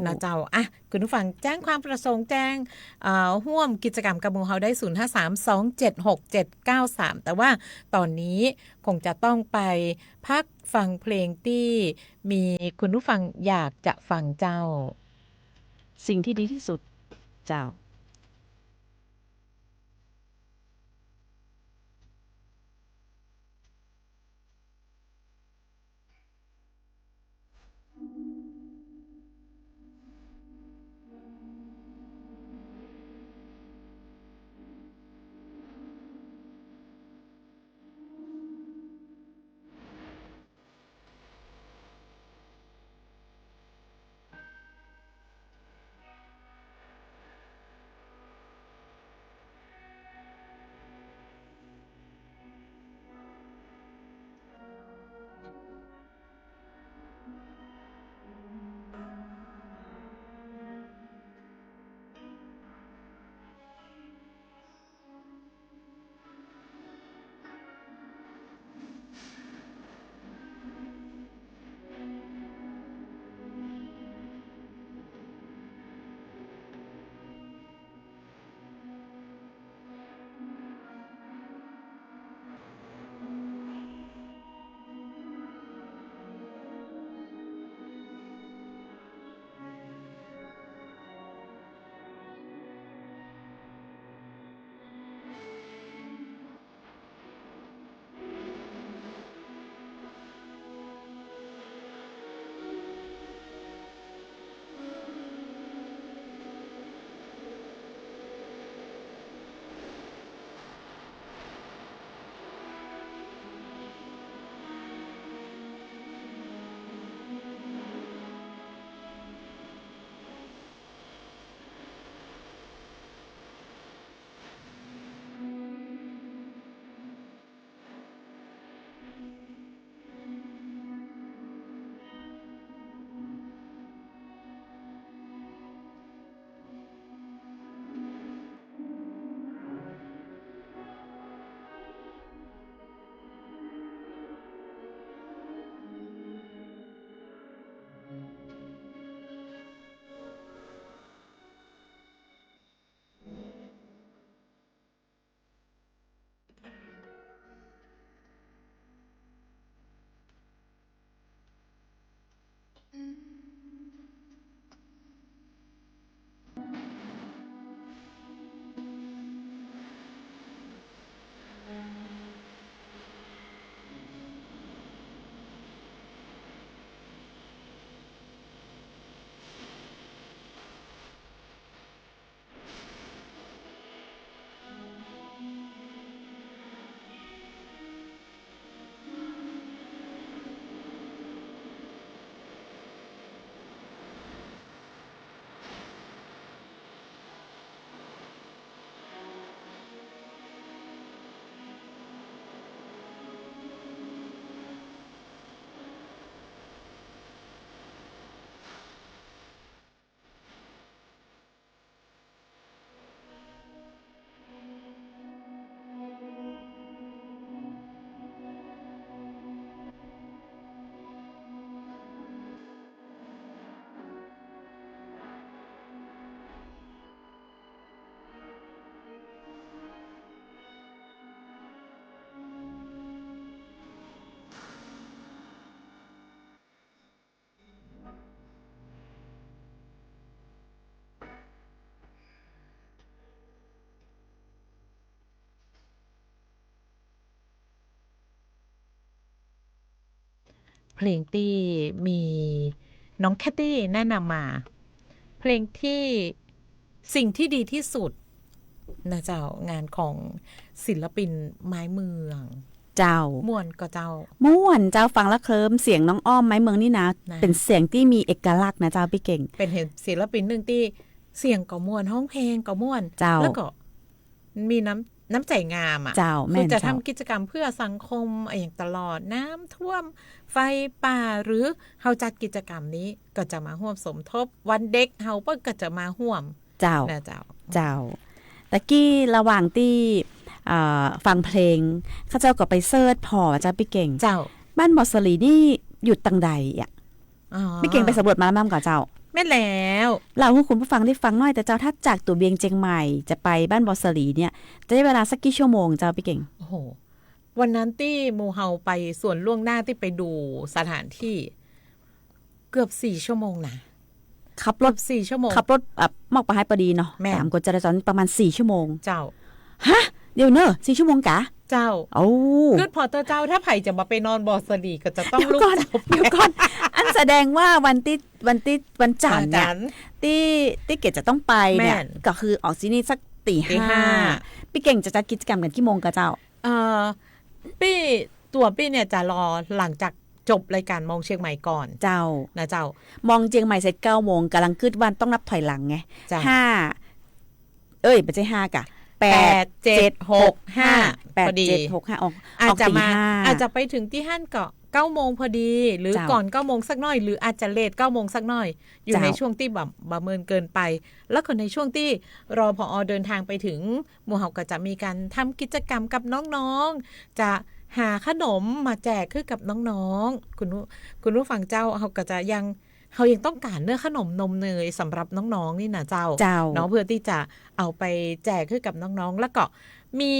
นะเจ้า อ่ะ คุณผู้ฟังแจ้งความประสงค์ แจ้ง เอ่อ ฮ่วมกิจกรรมกับหมู่เฮาได้ ศูนย์ห้าสาม สองเจ็ดหก เจ็ดเก้าสาม แต่ว่าต๋อนนี้คงจะต้องไปพักฟังเพลงตี้มีคุณผู้ฟังอยากจะฟังเจ้า สิ่งที่ดีที่สุด เจ้า เพลงตี้มีน้องแคทตี้แนะนำมา เพลงตี้สิ่งที่ดีที่สุดนะเจ้า งานของศิลปินไม้เมือง เจ้า ม่วนก่อเจ้า ม่วนเจ้า ฟังแล้วเคลิ้ม เสียงน้องอ้อมไม้เมืองนี่นะ นะ เป๋นเสียงตี้มีเอกลักษณ์นะเจ้าปี้เก่ง เป๋นศิลปินนึ่งตี้เสียงก็ม่วน ฮ้องเพลงก็ม่วน เจ้า แล้วก็ มีน้ำ น้ำใจ๋งามอะ เจ้า คือจะ แม่นเจ้า ทำกิจกรรมเพื่อสังคมอะหยังตลอด น้ำท่วม ไฟป่า หรือเฮาจัดกิจกรรมนี้ ก็จะมาฮ่วมสมทบ วันเด็กเฮาเปิ้นก็จะมาฮ่วม เจ้า นะเจ้า เจ้า ตะกี้ระหว่างตี้ เอ่อ ฟังเพลง ข้าเจ้าก็ไปเสิร์ชผ่อเจ้าปี้เก่ง เจ้า บ้านบ่อสะหลีนี่อยู่ตังใดอะ อ๋อ ปี้เก่งไปสำรวจมาแล้วมั้งก่อเจ้า แม่นแล้ว เล่าหื้อคุณผู้ฟังได้ฟังหน่อยเต๊อะเจ้า ถ้าจากตั๋วเวียงเจียงใหม่จะไปบ้านบ่อสะหลีเนี่ย จะใจ๊เวลาสักกี่ชั่วโมงเจ้าปี้เก่ง โอ้โห วันนั้นตี้หมู่เฮาไปส่วนล่วงหน้าตี้ไปดูสถานที่ เกือบสี่ชั่วโมงนะ ขับรถ สี่ชั่วโมง ขับรถ อ่ะ มอกปะฮ้ายปอดีเนาะ แม่น ต๋ามกฎจราจรประมาณสี่ชั่วโมง เจ้า ฮะ เดี๋ยวเนอะ สี่ชั่วโมงกา เจ้า โอ้ กึ๊ดผ่อเต๊อะเจ้า ถ้าใผจะบ่ไปนอนบ่อสลีก็จะต้องลุก เดี๋ยวก่อน เจ้า เดี๋ยวก่อน อันแสดงว่าวันตี้ วันตี้ วันจันทร์เนี่ย วันจันทร์ ตี้ ตี้เก๋จะต้องไปเนี่ย แม่น ก็คือออกตี้นี่สักตี๋ ตี๋ ห้า ห้า ปี้เก่งจะจัดกิจกรรมกั๋นกี่โมงกาเจ้า เอ่อ ปี้ ตั๋วปี้เนี่ยจะรอหลังจากจบรายก๋านมองเจียงใหม่ก่อน เจ้า นะเจ้า มองเจียงใหม่เสร็จเก้าโมง ก่ำลังกึ๊ดว่าต้องนับถอยหลังไง เจ้า ห้า เอ้ย บ่ใจ้ห้ากะ แปด แปด เจ็ด เจ็ด หก ห้า ห้า แปด พอดี เจ็ด หก ห้า ออก อาจจะมา ออกตี๋ห้า อาจจะไปเถิงตี้หั้นก็เก้าโมงพอดี หรือ เจ้า ก่อนเก้าโมงสักหน้อย หรืออาจจะเลทเก้าโมงสักหน้อย อยู่ เจ้า ในช่วงตี้บ่ บ่เมินเกินไป แล้วก็ในช่วงตี้รอ ผอ เดินทางไปเถิง หมู่เฮาก็จะมีก๋านทำกิจกรรมกับน้องๆ จะหาขนมมาแจกหื้อกับน้องๆ คุณผู้ คุณผู้ฟังเจ้า เฮาก็จะยัง เฮายังต้องก๋านเนื้อขนมนมเนยสำหรับน้องๆ นี่นะเจ้า เจ้า เนาะ เพื่อตี้จะเอาไปแจกหื้อกับน้องๆ แล้วก็มี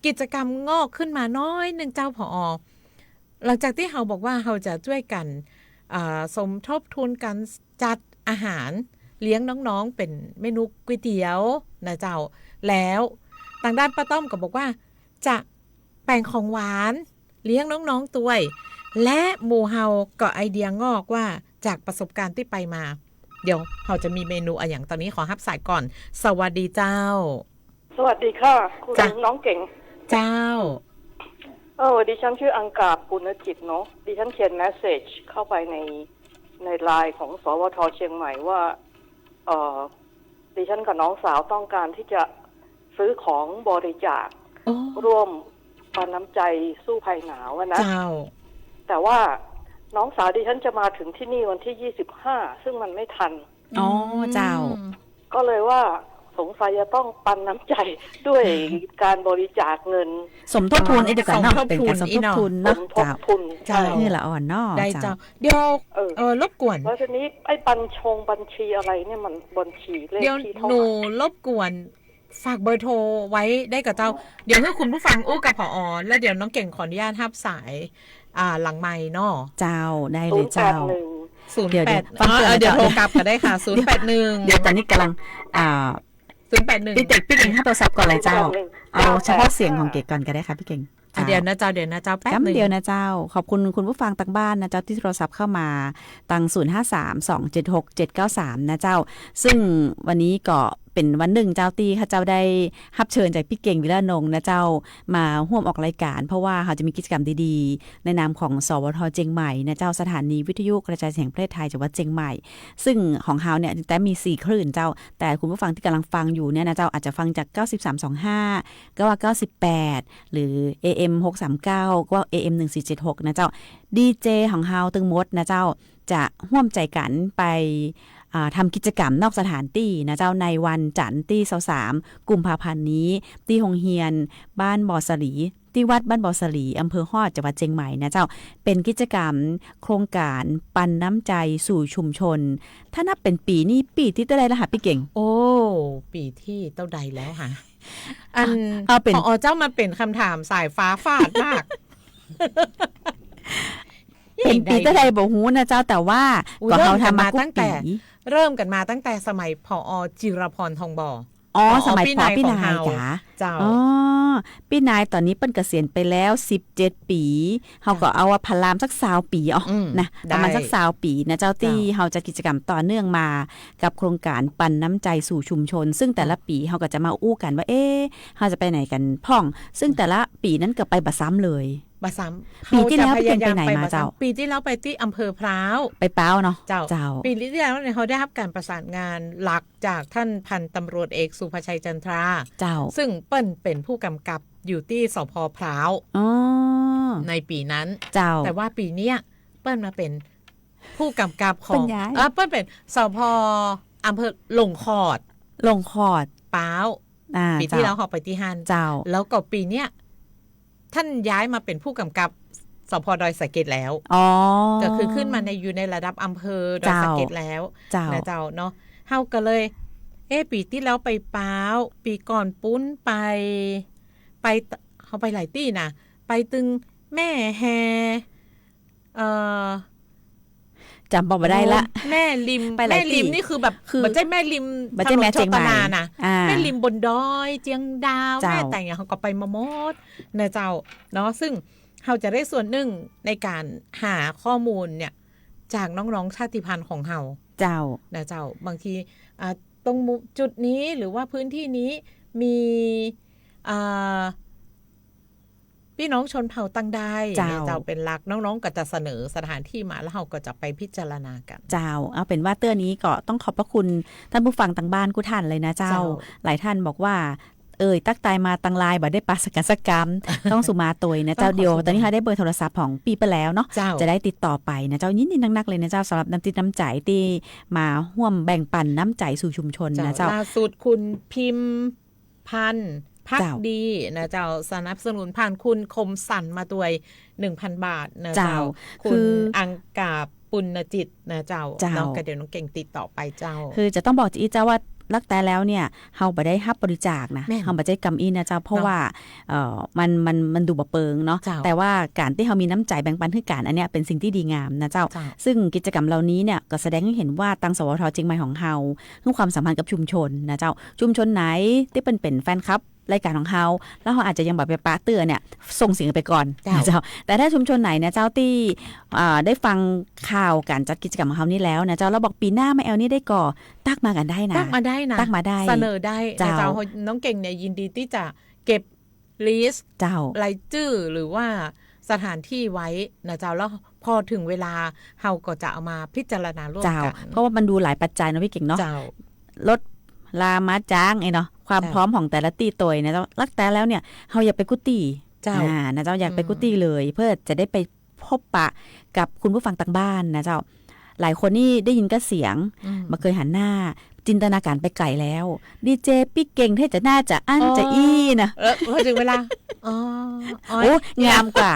กิจกรรมงอกขึ้นมาน้อยนึ่งเจ้า ผอ หลังจากตี้เฮาบอกว่าเฮาจะจ้วยกั๋น อ่า สมทบทุนก๋านจัดอาหารเลี้ยงน้องๆ เป๋นเมนูก๋วยเตี๋ยวนะเจ้า แล้วตางด้านป้าต้อมก็บอกว่าจะแป๋งของหวานเลี้ยงน้องๆ ตวย และหมู่เฮาก็ไอเดียงอกว่าจากประสบการณ์ตี้ไปมา เดี๋ยวเฮาจะมีเมนูอะหยัง ต๋อนนี้ขอฮับสายก่อน สวัสดีเจ้า สวัสดีค่ะ คุณ จ้ะ น้องเก่ง เจ้า เออ ดิฉันชื่ออังกาบ ปุณณจิตเนาะ ดิฉันเขียนเมสเสจเข้าไปใน ในไลน์ของ สวท เชียงใหม่ว่า เอ่อ ดิฉันกับน้องสาวต้องการที่จะซื้อของบริจาค โอ้ ร่วมปันน้ำใจสู้ภัยหนาวอะนะ เจ้า แต่ว่าน้องสาวดิฉันจะมาถึงที่นี่วันที่ ยี่สิบห้า ซึ่งมันไม่ทัน อ๋อ อืม เจ้า ก็เลยว่าสงสัยจะต้องปันน้ำใจด้วยก๋านบริจาคเงิน สมทบทุน อ่า เอ้ย เดี๋ยวก่อนเนาะ สมทบทุน เป๋นก๋านสมทบทุนเนาะ สมทบทุน เจ้า เจ้า เออ ละอ่อนเนาะ ได้เจ้า เจ้า เดี๋ยว เออ เออ รบกวน แล้วทีนี้ไอ้บัญชงบัญชีอะไรเนี่ยมันบัญชีเลข เดี๋ยว ที่เท่าไหร่ หนูรบกวนฝากเบอร์โทรไว้ได้ก่อเจ้า เดี๋ยวหื้อคุณผู้ฟังอู้กับ ผอ แล้วเดี๋ยวน้องเก่งขออนุญาตฮับสาย อ่า หลังไมค์เนาะ เจ้า ได้เลยเจ้า ศูนย์แปดหนึ่ง ศูนย์แปด เดี๋ยว เดี๋ยว ฟังก่อนนะเจ้า เออ เดี๋ยวโทรกลับก็ได้ค่ะ ศูนย์แปดหนึ่ง เดี๋ยวต๋อนนี้ก่ำลัง อ่า ศูนย์แปดหนึ่ง ปี้เก่ง ปี้เก่งฮับโทรศัพท์ก่อนเลยเจ้า ศูนย์แปดหนึ่ง เอาเฉพาะเสียงของเก๋ก่อนก็ได้ค่ะปี้เก่ง อ่ะ เดี๋ยวนะเจ้า เดี๋ยวนะเจ้า แป๊บหนึ่ง กำเดียวนะเจ้า ขอบคุณคุณผู้ฟังตางบ้านนะเจ้า ตี้โทรศัพท์เข้ามาตาง ศูนย์ห้าสาม สองเจ็ดหก เจ็ดเก้าสาม นะเจ้า ซึ่งวันนี้ก็เป๋นวันนึ่งเจ้าตี้ข้าเจ้าได้ฮับเชิญจากปี้เก่ง วีระอนงค์ นะเจ้า มาฮ่วมออกรายก๋าน เพราะว่าเฮาจะมีกิจกรรมดีๆ ในนามของ สวท เจียงใหม่ นะเจ้า สถานีวิทยุกระจายเสียงแห่งประเทศไทย จังหวัดเจียงใหม่ ซึ่งของเฮาเนี่ย แต่มีสี่คลื่นเจ้า แต่คุณผู้ฟังตี้ก่ำลังฟังอยู่เนี่ยนะเจ้า อาจจะฟังจาก เก้าสิบสามสองห้า ก็ว่า เก้าสิบแปด หรือ เอเอ็ม หกสามเก้า ก็ว่า เอเอ็ม หนึ่งสี่เจ็ดหก นะเจ้า ดีเจ ของเฮาตึงหมดนะเจ้า จะฮ่วมใจ๋กั๋นไป อ่า ทำกิจกรรมนอกสถานตี้นะเจ้า ในวันจันทร์ตี้ ซาวสาม กุมภาพันธ์นี้ ตี้โฮงเฮียนบ้านบ่อสลี ตี้วัดบ้านบ่อสลี อำเภอฮอด จังหวัดเจียงใหม่นะเจ้า เป๋นกิจกรรมโครงก๋านปันน้ำใจ๋สู่ชุมชน ถ้านับเป๋นปี๋นี่ปี๋ตี้เต้าใดแล้วหะปี้เก่ง โอ้ ปี๋ตี้เต้าใดแล้วหะ อัน เอาเป๋น ผอ เจ้ามาเป๋นกำถามสายฟ้าฟาดมาก เป๋นปี๋เต้าใดบ่ฮู้นะเจ้า แต่ว่า อุ๊ย ก็เฮาทำมา เริ่มกั๋นมาตั้งแต่ กู้ปี๋ เริ่มกั๋นมาตั้งแต่สมัย ผอ จิรพร ทองบ่อ อ๋อ ผอ สมัย ผอ ปี้นาย ปี้นาย ของเฮา จ๋า เจ้า อ๋อ ปี้นายต๋อนนี้เปิ้นเกษียณไปแล้วสิบเจ็ดปี๋ เฮาก็เอาว่าพะลามสักซาวปี๋ อ๋อ อืม นะ ประมาณ ได้ สักซาวปี๋นะเจ้า เจ้า ตี้เฮาจัดกิจกรรมต่อเนื่องมากับโครงก๋านปันน้ำใจ๋สู่ชุมชน ซึ่งแต่ละปี๋เฮาก็จะมาอู้กั๋นว่า เอ๊ะ เฮาจะไปไหนกั๋นพ่อง ซึ่งแต่ละปี๋นั้นก็ไปบ่ซ้ำเลย บ่ซ้ำ ปี๋ตี้แล้ว เฮาจะพยายามไปบ่ซ้ำ ปี้เก่งไปไหนมาเจ้า ปี๋ตี้แล้วไปตี้อำเภอพร้าว ไปพร้าวเนาะ เจ้า เจ้า ปี๋ตี้แล้วเนี่ยเฮาได้ฮับก๋านประสานงานหลัก จากต้านพันตำรวจเอกสุภชัยจันทรา เจ้า ซึ่งเปิ้นเป๋นผู้กำกับอยู่ตี้ สภ. พร้าว อ๋อ ในปี๋นั้น เจ้า แต่ว่าปี๋เนี้ยเปิ้นมาเป๋นผู้กำกับของ เปิ้นย้าย เอ่อ เปิ้นเป๋น สภ. อำเภอหล่งขอด หล่งขอด พร้าว อ่า ปี๋ตี้ เจ้า แล้วเฮาไปตี้หั้น เจ้า แล้วก็ปี๋เนี้ย ต้านย้ายมาเป๋นผู้กำกับ สภ. ดอยสะเก็ดแล้ว อ๋อ ก็คือขึ้นมาใน อยู่ในระดับอำเภอดอยสะเก็ดแล้ว เจ้า นะเจ้าเนาะ เฮาก็เลย เอ๊ะ ปี๋ตี้แล้วไปพร้าว ปี๋ก่อนปู๊นไป ไป เฮาไปหลายตี้นะ ไปตึงแม่แฮ เอ่อ จ๋ำบ่ได้ละ โอ้ แม่ริม ไปหลายตี้ แม่ริมนี่คือแบบ คือ บ่ใจ้แม่ริม บ่ใจ้แม่เจียงใหม่ ถนนโชตนานะ อ่า แม่ริมบนดอยเจียงดาว เจ้า แม่แตงอย่างเฮาก็ไปมาหมดนะเจ้าเนาะ ซึ่งเฮาจะได้ส่วนนึ่งในก๋านหาข้อมูลเนี่ย จากน้องๆ ชาติพันธุ์ของเฮา เจ้า นะเจ้า บางที อ่า ตรงมุมจุดนี้หรือว่าพื้นที่นี้มี อ่า ปี้น้องชนเผ่าตังใด เจ้า เนี่ยเจ้า เป๋นหลัก น้องๆ ก็จะเสนอสถานที่มา แล้วเฮาก็จะไปพิจารณากั๋น เจ้า เอาเป๋นว่าเตื้อนี้ก็ต้องขอบพระคุณต้านผู้ฟังตางบ้านกู้ต้านเลยนะเจ้า เจ้า หลายต้านบอกว่า เอ่ยตั๊กตายมาตางไลน์ บ่ได้ปะสักกั๋นสักกำ ต้องสุมาตวยนะเจ้า ต้องขอ เดี๋ยวต๋อนนี้ สุมา เฮาได้เบอร์โทรศัพท์ของปี้ไปแล้วเนาะ เจ้า จะได้ติดต่อไปนะเจ้า ยินดีนักๆ เลยนะเจ้า สำหรับน้ำจิตน้ำใจ๋ตี้มาฮ่วมแบ่งปั๋นน้ำใจ๋สู่ชุมชนนะเจ้า เจ้า ล่าสุดคุณพิมพันธ์ ภักดี เจ้า นะเจ้า สนับสนุนผ่านคุณคมสันมาตวย หนึ่งพันบาทนะเจ้า เจ้า คุณ คือ อังกาบปุณณจิตนะเจ้า เจ้า เนาะ ก็เดี๋ยวน้องเก่งติดต่อไปเจ้า คือจะต้องบอกจะอี้เจ้าว่าลักแต๊แล้วเนี่ย เฮาบ่ได้ฮับบริจาคนะ แม่น เฮาบ่ใจ้กำอี้นะเจ้า เพราะ เนาะ ว่า เอ่อ มัน มัน มันดูบ่เปิงเนาะ เจ้า แต่ว่าก๋านตี้เฮามีน้ำใจ๋แบ่งปั๋นหื้อกั๋น อันเนี้ยเป๋นสิ่งตี้ดีงามนะเจ้า เจ้า ซึ่งกิจกรรมเหล่านี้เนี่ยก็แสดงหื้อหันว่าตาง สวท เจียงใหม่ของเฮา มีความสัมพันธ์กับชุมชนนะเจ้า ชุมชนไหนตี้เปิ้นเป๋นแฟนคลับ รายก๋านของเฮา แล้วเฮาอาจจะยังบ่ไปปะเตื้อเนี่ย ส่งเสียงไปก่อน เจ้า นะเจ้า แต่ถ้าชุมชนไหนเนี่ยเจ้าตี้ อ่า ได้ฟังข่าวก๋านจัดกิจกรรมของเฮานี่แล้วนะเจ้า แล้วบอกปี๋หน้ามาแอวนี่ได้ก่อ ตั๊กมากั๋นได้นะ ตั๊กมาได้นะ ตั๊กมาได้ เสนอได้นะเจ้า เจ้า น้องเก่งเนี่ยยินดีตี้จะเก็บลิสต์ เจ้า รายจื้อหรือว่าสถานที่ไว้นะเจ้า แล้วพอเถิงเวลาเฮาก็จะเอามาพิจารณาร่วมกั๋น เจ้า เพราะว่ามันดูหลายปัจจัยเนาะปี้เก่งเนาะ เจ้า รถลามาจ๊างไอ้เนาะ ความ เจ้า พร้อมของแต่ละตี้ตวยนะเจ้า ลักแต๊แล้วเนี่ย เฮาอยากไปกู้ตี้ เจ้า อ่า นะเจ้า อยากไปกู้ตี้เลย อืม เพื่อจะได้ไปพบปะกับคุณผู้ฟังตางบ้านนะเจ้า หลายคนนี่ได้ยินก็เสียง อืม บ่เกยหันหน้า จินตนาก๋านไปไก๋แล้ว ดีเจปี้เก่งเท่าจะหน้าจะอั้น อ๋อ จะอี้นะ เออ พอเถิงเวลา อ๋อ โอ๊ย โอ๊ย งามกว่า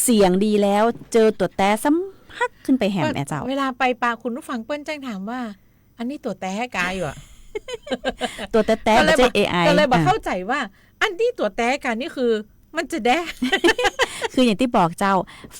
เสียงดีแล้ว เจอตั๋วแต๊ซ้ำฮักขึ้นไปแหม เปิ้น แอเจ้า เวลาไปปะคุณผู้ฟังเปิ้นแจ้งถามว่า อันนี้ตั๋วแต๊กาอยู่อะ ตั๋วแต๊ๆ ก็เลย บ่ใจ้ บ่ เอไอ ก็เลยบ่ อ่ะ เข้าใจ๋ว่า อันนี้ตั๋วแต๊กานี่คือ มันจะแต๊ คืออย่างตี้บอกเจ้า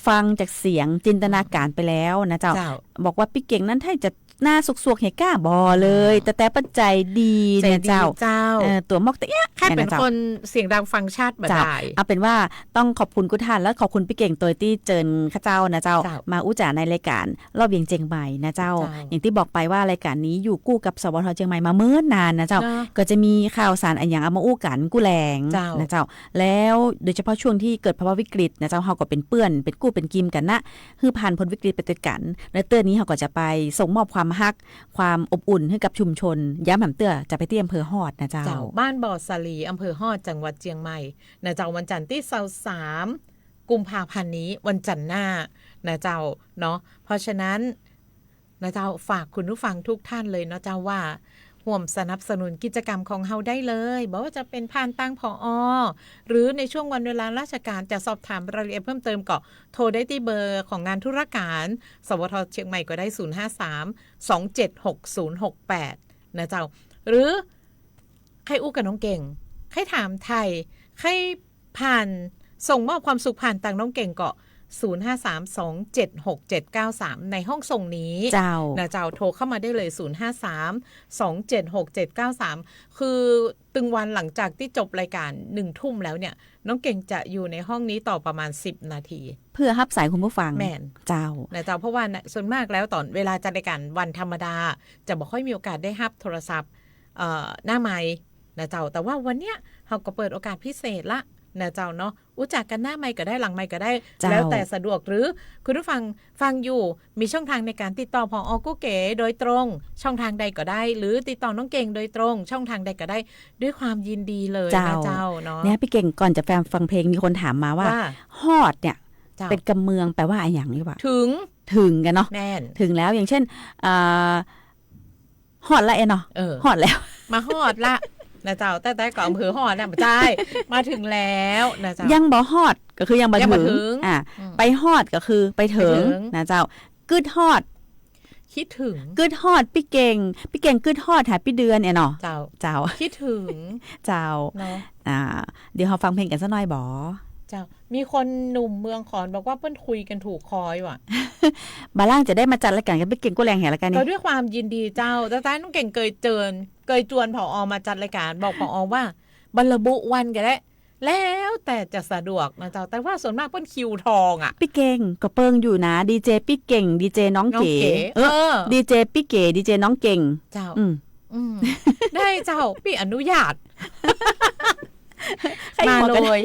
ฟังจากเสียงจินตนาก๋านไปแล้วนะเจ้า เจ้า บอกว่าปี้เก่งนั้นถ้าจะหน้าสวกๆ เหียก้า บ่เลย อ่า แต่ แต่ปัจจัยดี ใจ๋ นะเจ้า ดีเจ้า เออ ตั๋วมอกตะเอี้ยะ แค่เป๋น นะเจ้า คนเสียงดังฟังชัดบ่ เจ้า ได้ เอาเป๋นว่าต้องขอบคุณกู้ต้าน และขอบคุณปี้เก่งตวยตี้เจิญข้าเจ้านะเจ้า เจ้า มาอู้จ๋าในรายก๋าน รอบเวียงเจียงใหม่นะเจ้า เจ้า อย่างตี้บอกไปว่ารายก๋านนี้อยู่กู้กับ สวท เจียงใหม่มาเมินนานนะเจ้า เนาะ ก็จะมีข่าวสารอะหยังเอามาอู้กั๋นกู้แหลง เจ้า นะเจ้า แล้วโดยเฉพาะช่วงตี้เกิดภาวะวิกฤตนะเจ้า เฮาก็เป๋นเปื้อน เป๋นกู้เป๋นกิมกั๋นนะ หื้อผ่านป๊นวิกฤตไปตวยกั๋น และเตื้อนี้เฮาก็จะไปส่งมอบความฮัก ความอบอุ่นหื้อกับชุมชน ย้ำแหมเตื้อ จะไปตี้อำเภอฮอดนะเจ้า เจ้า บ้านบ่อสาลี อำเภอฮอด จังหวัดเจียงใหม่นะเจ้า วันจันทร์ตี้ซาวสาม กุมภาพันธ์นี้ วันจันทร์หน้านะเจ้าเนาะ เพราะฉะนั้น นะเจ้า ฝากคุณผู้ฟังทุกท่านเลยเนาะเจ้าว่า ฮ่วมสนับสนุนกิจกรรมของเฮาได้เลย บ่ว่าจะเป๋นผ่านตาง ผอ หรือในช่วงวันเวลาราชการ จะสอบถามรายละเอียดเพิ่มเติมก็โทรได้ตี้เบอร์ของงานธุรก๋าน สวท เจียงใหม่ก็ได้ ศูนย์ห้าสาม สองเจ็ดหก ศูนย์หกแปด นะเจ้า หรือ ใค่อู้กับน้องเก่ง ใค่ถามไถ่ ใค่ผ่าน ส่งมอบความสุขผ่านตางน้องเก่งก็ ศูนย์ห้าสาม สองเจ็ดหก เจ็ดเก้าสาม ในห้องส่งนี้ เจ้า นะเจ้า โทรเข้ามาได้เลย ศูนย์ห้าสาม สองเจ็ดหก เจ็ดเก้าสาม คือตึงวันหลังจากตี้จบรายก๋านหนึ่งทุ่มแล้วเนี่ย น้องเก่งจะอยู่ในห้องนี้ต่อประมาณสิบนาที เพื่อฮับสายคุณผู้ฟัง แม่น เจ้า นะเจ้า เพราะว่าน่ะ ส่วนมากแล้วต๋อนเวลาจัดรายก๋านวันธรรมดา จะบ่ค่อยมีโอกาสได้ฮับโทรศัพท์ เอ่อ หน้าไมค์นะเจ้า แต่ว่าวันเนี้ยเฮาก็เปิดโอกาสพิเศษละนะเจ้าเนาะ อู้จ๋ากั๋นหน้าไมค์ก็ได้ หลังไมค์ก็ได้ เจ้า แล้วแต่สะดวก หรือคุณผู้ฟังฟังอยู่ มีช่องทางในการติดต่อ ผอ กู้เก๋ โดยตรง ช่องทางใดก็ได้ หรือติดต่อน้องเก่งโดยตรง ช่องทางใดก็ได้ ด้วยความยินดีเลยนะเจ้า เจ้าเนาะ เนี่ย ปี้เก่ง ก่อนจะฟังเพลง มีคนถามมาว่า ว่า ฮอดเนี่ย เจ้า เป๋นกำเมือง แปลว่าอะหยังนี่วะ ถึง ถึงกั๋นเนาะ แม่น ถึงแล้ว อย่างเช่น อ่า ฮอดละเอ๋เนาะ เออ ฮอดแล้ว มาฮอดละนะเจ้า แต่ แต่ก็อำเภอฮอดนะ บ่ใจ้ มาถึงแล้วนะเจ้า ยังบ่ฮอด ก็คือยังบ่ ยังบ่ เถิง เถิง อ่ะ อืม ไปฮอดก็คือไปเถิง ไปเถิง นะเจ้า กึ๊ดฮอด คิดถึง กึ๊ดฮอดปี้เก่ง ปี้เก่งกึ๊ดฮอดหาปี้เดือนเอ๋เนาะ เจ้า เจ้า คิดถึง เจ้า เนาะ อ่า เดี๋ยวเฮาฟังเพลงกั๋นสักหน่อยบ่ เจ้า เจ้า มีคนหนุ่มเมืองขอนบอกว่าเปิ้นคุยกั๋นถูกคออยู่อะ บ่าล่างจะได้มาจัดรายก๋านกับปี้เก่งกู้แลงแหละกานี่ ก็ด้วยความยินดีเจ้า แต่ตะกี้น้องเก่งเกยเจิญ เกยจวน ผอ.มาจัดรายก๋าน บอก ผอ.ว่า บ่ระบุวันก็ได้ แล้วแต่จะสะดวกนะเจ้า แต่ว่าส่วนมากเปิ้นคิวทองอะ ปี้เก่งก็เปิงอยู่นะ ดีเจปี้เก่ง ดีเจน้องเก๋ น้องเก๋ เออ เออ ดีเจปี้เก๋ ดีเจน้องเก่ง เจ้า อืม อืม ได้เจ้า ปี้อนุญาต ใคร มา บอกกัน เลย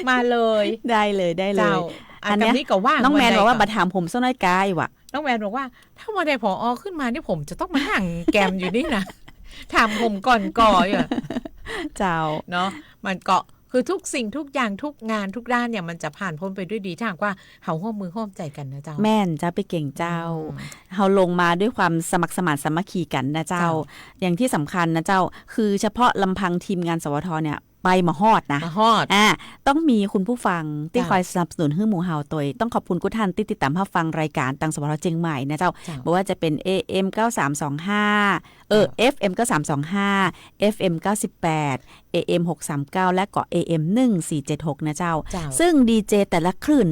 มาเลย ได้เลย ได้เลย เจ้า อันเนี้ย อันนี้ก็ว่าง น้องแมนบอกว่า วันใดก็ บ่ถามผมสักหน้อยกายวะ น้องแมนบอกว่า ถ้าวันใด ผอ.ขึ้นมานี่ ผมจะต้องมานั่งแกมอยู่นี่นะ ถามผมก่อนก่ออะ เจ้า เนาะ มันก็คือทุกสิ่งทุกอย่างทุกงานทุกด้านเนี่ย มันจะผ่านพ้นไปด้วยดี ถ้าหากว่าเฮาฮ่วมมือฮ่วมใจ๋กั๋นนะเจ้า แม่นเจ้า ปี้เก่งเจ้า อืม เฮาลงมาด้วยความสมัครสมานสามัคคีกั๋นนะเจ้า เจ้า อย่างตี้สำคัญนะเจ้า คือเฉพาะลำพังทีมงาน สวท. เนี่ย ไปบ่ฮอดนะ บ่ฮอด อ่า ต้องมีคุณผู้ฟังตี้ เจ้า คอยสนับสนุนหื้อหมู่เฮาตวย ต้องขอบคุณกู้ต้านตี้ติดต๋ามฮับฟังรายก๋านตาง สวท. เจียงใหม่นะเจ้า เจ้า บ่ว่าจะเป๋น เอ เอ็ม เก้าสามสองห้า เออ เจ้า เอฟ เอ็ม เก้าสามสองห้า เอฟ เอ็ม เก้าสิบแปด เอ เอ็ม หกสามเก้า และก็ เอ เอ็ม หนึ่งสี่เจ็ดหก นะเจ้า เจ้า ซึ่งดีเจแต่ละคลื่น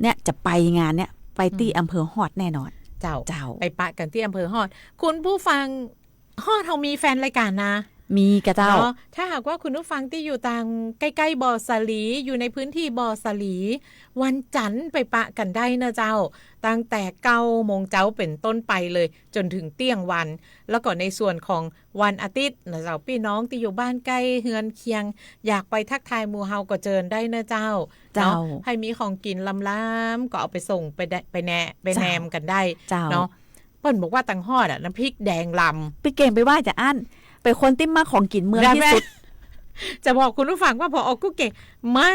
เนี่ยจะไปงานเนี่ย ไปตี้ อืม อำเภอฮอดแน่นอน เจ้า เจ้า ไปปะกั๋นตี้อำเภอฮอด คุณผู้ฟัง ฮอดเฮามีแฟนรายก๋านนะ มีก่ะเจ้า เนาะ ถ้าหากว่าคุณผู้ฟังตี้อยู่ตางใก้ๆ บ่อสาหลี อยู่ในพื้นตี้บ่อสาหลี วันจั๋นไปปะกั๋นได้นะเจ้า ตั้งแต่เก้าโมงเจ๊าเป๋นต้นไปเลย จ๋นเถิงเตี้ยงวัน แล้วก็ในส่วนของวันอาทิตย์นะเจ้า ปี้น้องตี้อยู่บ้านใก้เฮือนเคียง อยากไปทักทายหมู่เฮาก็เจิญได้นะเจ้า เจ้า เนาะ ใผมีของกิ๋นลำๆ ก็เอาไปส่งไปแดะ ไปแนะ ไปแนะนำกั๋นได้ เจ้า เนาะ เปิ้นบอกว่าตางฮอดอะ น้ำพริกแดงลำ ปี้เก่งไปว่าจาอั้น เป๋นคนตี้มักของกิ๋นเมืองตี้สุด จะบอกคุณผู้ฟังว่า ผอ.กู้เก่งมั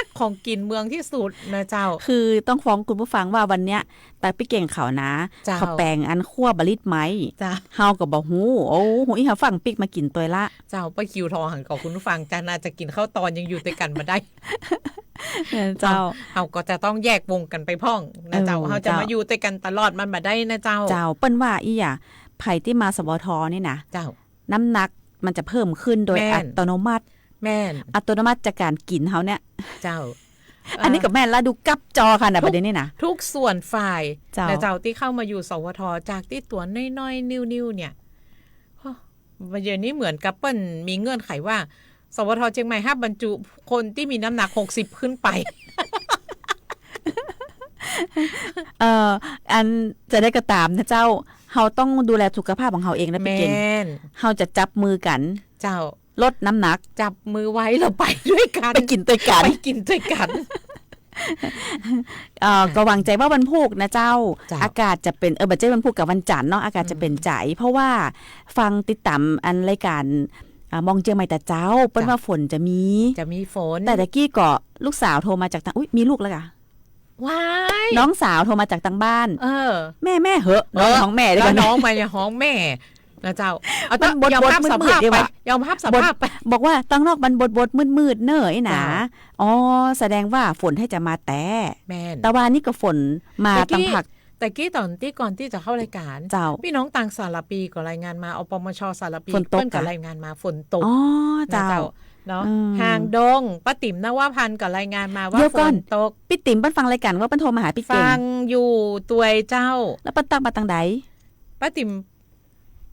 กของกิ๋นเมืองตี้สุดนะเจ้า คือต้องฟ้องคุณผู้ฟังว่าวันเนี้ย ตาปี้เก่งเขานะ เจ้า เขาแป๋งอันคั่วบ่าลิดไม้ เจ้า เฮาก็บ่ฮู้ โอ้ ฮู้อี้เฮาฟั่งปิ๊กมากิ๋นตวยละ เจ้า ไปคิวทองหันกับคุณผู้ฟัง จะน่าจะกิ๋นข้าวตอนยังอยู่ตวยกั๋นบ่ได้ เออ เจ้า เฮาก็จะต้องแยกวงกั๋นไปพ่องนะเจ้า เออ เฮาจะ เจ้า มาอยู่ตวยกั๋นตลอดมันบ่ได้นะเจ้า เจ้า เปิ้นว่าอี้อะ ใผตี้มา สวท. นี่นะ เจ้า น้ำหนักมันจะเพิ่มขึ้นโดย แม่น อัตโนมัติ แม่น อัตโนมัติจากก๋านกิ๋นเฮาเนี่ย เจ้า อันนี้ก็แม่นละ ดูกับจอค่ะนะ ทุก ประเด็นนี้นะ ทุกส่วนฝ่าย เจ้า นะเจ้า ตี้เข้ามาอยู่ สวท. จากตี้ตั๋วน้อยๆ นิ่วๆ เนี่ย โอ้ ประเด็นนี้เหมือนกับเปิ้นมีเงื่อนไขว่า สวท. เจียงใหม่ฮับบรรจุคนตี้มีน้ำหนักหกสิบขึ้นไป เอ่อ อันจะได้ก็ต๋ามนะเจ้า เฮาต้องดูแลสุขภาพของเฮาเองนะปี้เก่ง แม่น เฮาจะจับมือกั๋น เจ้า ลดน้ำหนัก จับมือไว้แล้วไปด้วยกั๋น ไปกิ๋นตวยกั๋น ไปกิ๋นตวยกั๋น เอ่อ ก็หวังใจ๋ว่าวันพูกนะเจ้า เจ้า อากาศจะเป๋น เออ บ่ใจ้วันพูกกับวันจั๋นเนาะ อากาศจะเป๋นใจ๋ อืม เพราะว่าฟังติดต๋ามอันรายก๋าน อ่า มองเจียงใหม่แต่เจ๊า เปิ้น เจ้า ว่าฝนจะมี จะมีฝน แต่ตะกี้ก็ลูกสาวโทรมาจากตาง อุ๊ย มีลูกแล้วกะ ว้าย น้องสาวโทรมาจากตางบ้าน เออ แม่ แม่เหอะ เออ น้องฮ้องแม่ดีกว่า แล้วน้องมายังฮ้องแม่นะเจ้า เอา มันบดๆ ยอมฮับสภาพไป มืดๆ ดีกว่า ยอมฮับสภาพไป บด บอกว่าตางนอกมันบดๆ มืดๆ เน่อไอ้หนา เจ้า อ๋อ แสดงว่าฝนให้จะมาแต๊ แม่น แต่ว่านี่ก็ฝนมา ตะกี้ ตางภาค ตะกี้ต๋อนตี้ก่อนตี้จะเข้ารายก๋าน เจ้า ปี้น้องตางสารภีก็รายงานมา อปมช สารภี ฝนตก เปิ้นก็ กะ รายงานมาฝนตก อ๋อ นะเจ้า เจ้า เนาะ อืม ฮางดง ป้าติ๋ม นวพันธ์ ก็รายงานมาว่า เดี๋ยวก่อน ฝนตก ปี้ติ๋มเปิ้นฟังรายก๋านว่าเปิ้นโทรมาหาปี้เก่ง ฟังอยู่ตวยเจ้า แล้วเปิ้นตั๊กมาตางใด ป้าติ๋ม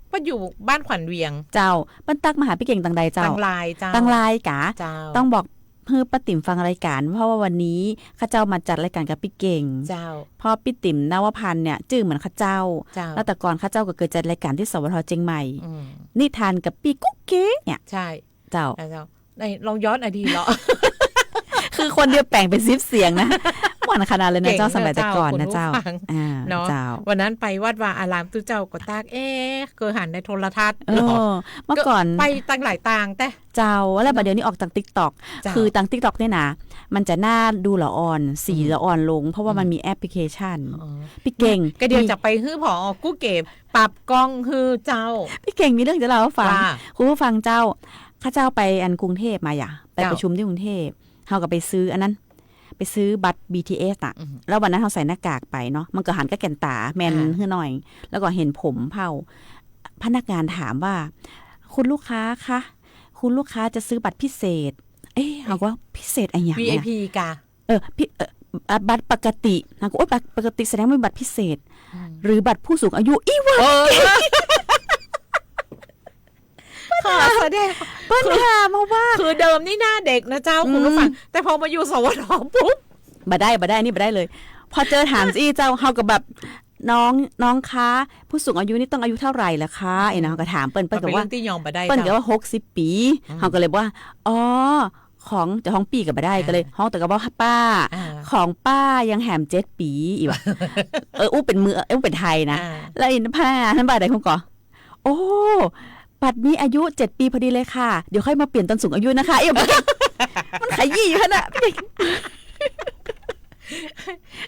เปิ้นอยู่บ้านขวัญเวียง เจ้า เปิ้นตั๊กมาหาปี้เก่งตางใดเจ้า ตางไลน์เจ้า ตางไลน์กะ เจ้า ต้องบอกหื้อป้าติ๋มฟังรายก๋าน เพราะว่าวันนี้ข้าเจ้ามาจัดรายก๋านกับปี้เก่ง เจ้า เพราะป้าติ๋ม นวพันธ์ เนี่ย จื้อเหมือนข้าเจ้า เจ้า แล้วแต่ก่อนข้าเจ้าก็เกยจัดรายก๋านตี้ สวท. เจียงใหม่ อืม นิทานกับปี้กุ๊กเก๊กเนี่ย ใช่ เจ้า นะเจ้า ไหนลองย้อนอดีตเหรอ คือคนเดียวแป๋งเป๋นสิบเสียงนะ ม่วนขนาดเลยนะเจ้า เก่งนะ สมัยแต่ก่อนนะเจ้า เจ้า คุณผู้ฟัง อ่า เนาะ เจ้า วันนั้นไปวัดวาอารามตุ๊เจ้าก็ตั๊ก เอ๊ะ เกยหันในโทรทัศน์ เออ เหรอ เมื่อก่อน ก็ไปตางหลายตางแต๊ เจ้า แล้วบัดเดี๋ยวนี้ออกตางติ๊กต็อก เจ้า คือตางติ๊กต็อกเนี่ยนะ มันจะหน้าดูละอ่อน สี อืม ละอ่อนลง เพราะว่ามัน อืม มีแอปพลิเคชัน อ๋อ ปี้เก่ง ก็เดี๋ยว มี จะไปหื้อผอ.กู้เก๋งปรับกล้องหื้อเจ้า ปี้เก่งมีเรื่องจะเล่าให้ฟัง ว่า คุณผู้ฟังเจ้า ข้าเจ้าไปอันกรุงเทพฯมาอย่า ไป เจ้า ประชุมตี้กรุงเทพฯ เฮาก็ไปซื้ออันนั้น ไปซื้อบัตร บีทีเอส น่ะ อืม แล้ววันนั้นเฮาใส่หน้ากากไปเนาะ มันก็หันก้าแก่นต๋า แมน อ่า หื้อหน่อย แล้วก็หันผมเผ่า พนักงานถามว่า "คุณลูกค้าคะ คุณลูกค้าจะซื้อบัตรพิเศษ" เอ๊ะ เอ๊ะ เฮาก็ว่า "พิเศษอะหยังเนี่ย" วีไอพี กะ เออ พี่ เออ อ่ะ บัตรปกติ นางก็ โอ๊ย บัตรปกติแสดงว่าเป็นบัตรพิเศษ อืม หรือบัตรผู้สูงอายุ อีหว่า เออ ขอแสดง เปิ้นถามมาว่า คือเดิมนี่หน้าเด็กนะเจ้า อืม คุณผู้ฟัง แต่พอมาอยู่ สวท ปุ๊บ บ่ได้ บ่ได้ นี่บ่ได้เลย พอเจอถามอี้เจ้า เฮาก็แบบ น้อง น้องคะ ผู้สูงอายุนี่ต้องอายุเท่าไหร่ล่ะคะ อืม ไอ้น้องก็ถามเปิ้น เปิ้นก็ว่า มันเป็นเรื่องตี้ยอมบ่ได้ เปิ้นก็ เจ้า ว่า หกสิบ ปี๋ อืม เฮาก็เลยบอกว่า อ๋อ ของ จะฮ้องปี้ก็บ่ได้ อ่า ก็เลยฮ้องแต่ก็ว่า ป้า อ่า ของป้ายังแหมเจ็ดปี๋ อีหว่า เออ อู้เป๋นมือ อู้เป๋นไทยนะ อ่า แล้วไอ้พนักงานหั้นว่าใด ผมก็ โอ้ บัตรนี้อายุเจ็ดปี๋พอดีเลยค่ะ เดี๋ยวค่อยมาเปลี่ยนตอนสูงอายุนะคะ เอ้ย มันขยี้อยู่หั้นน่ะ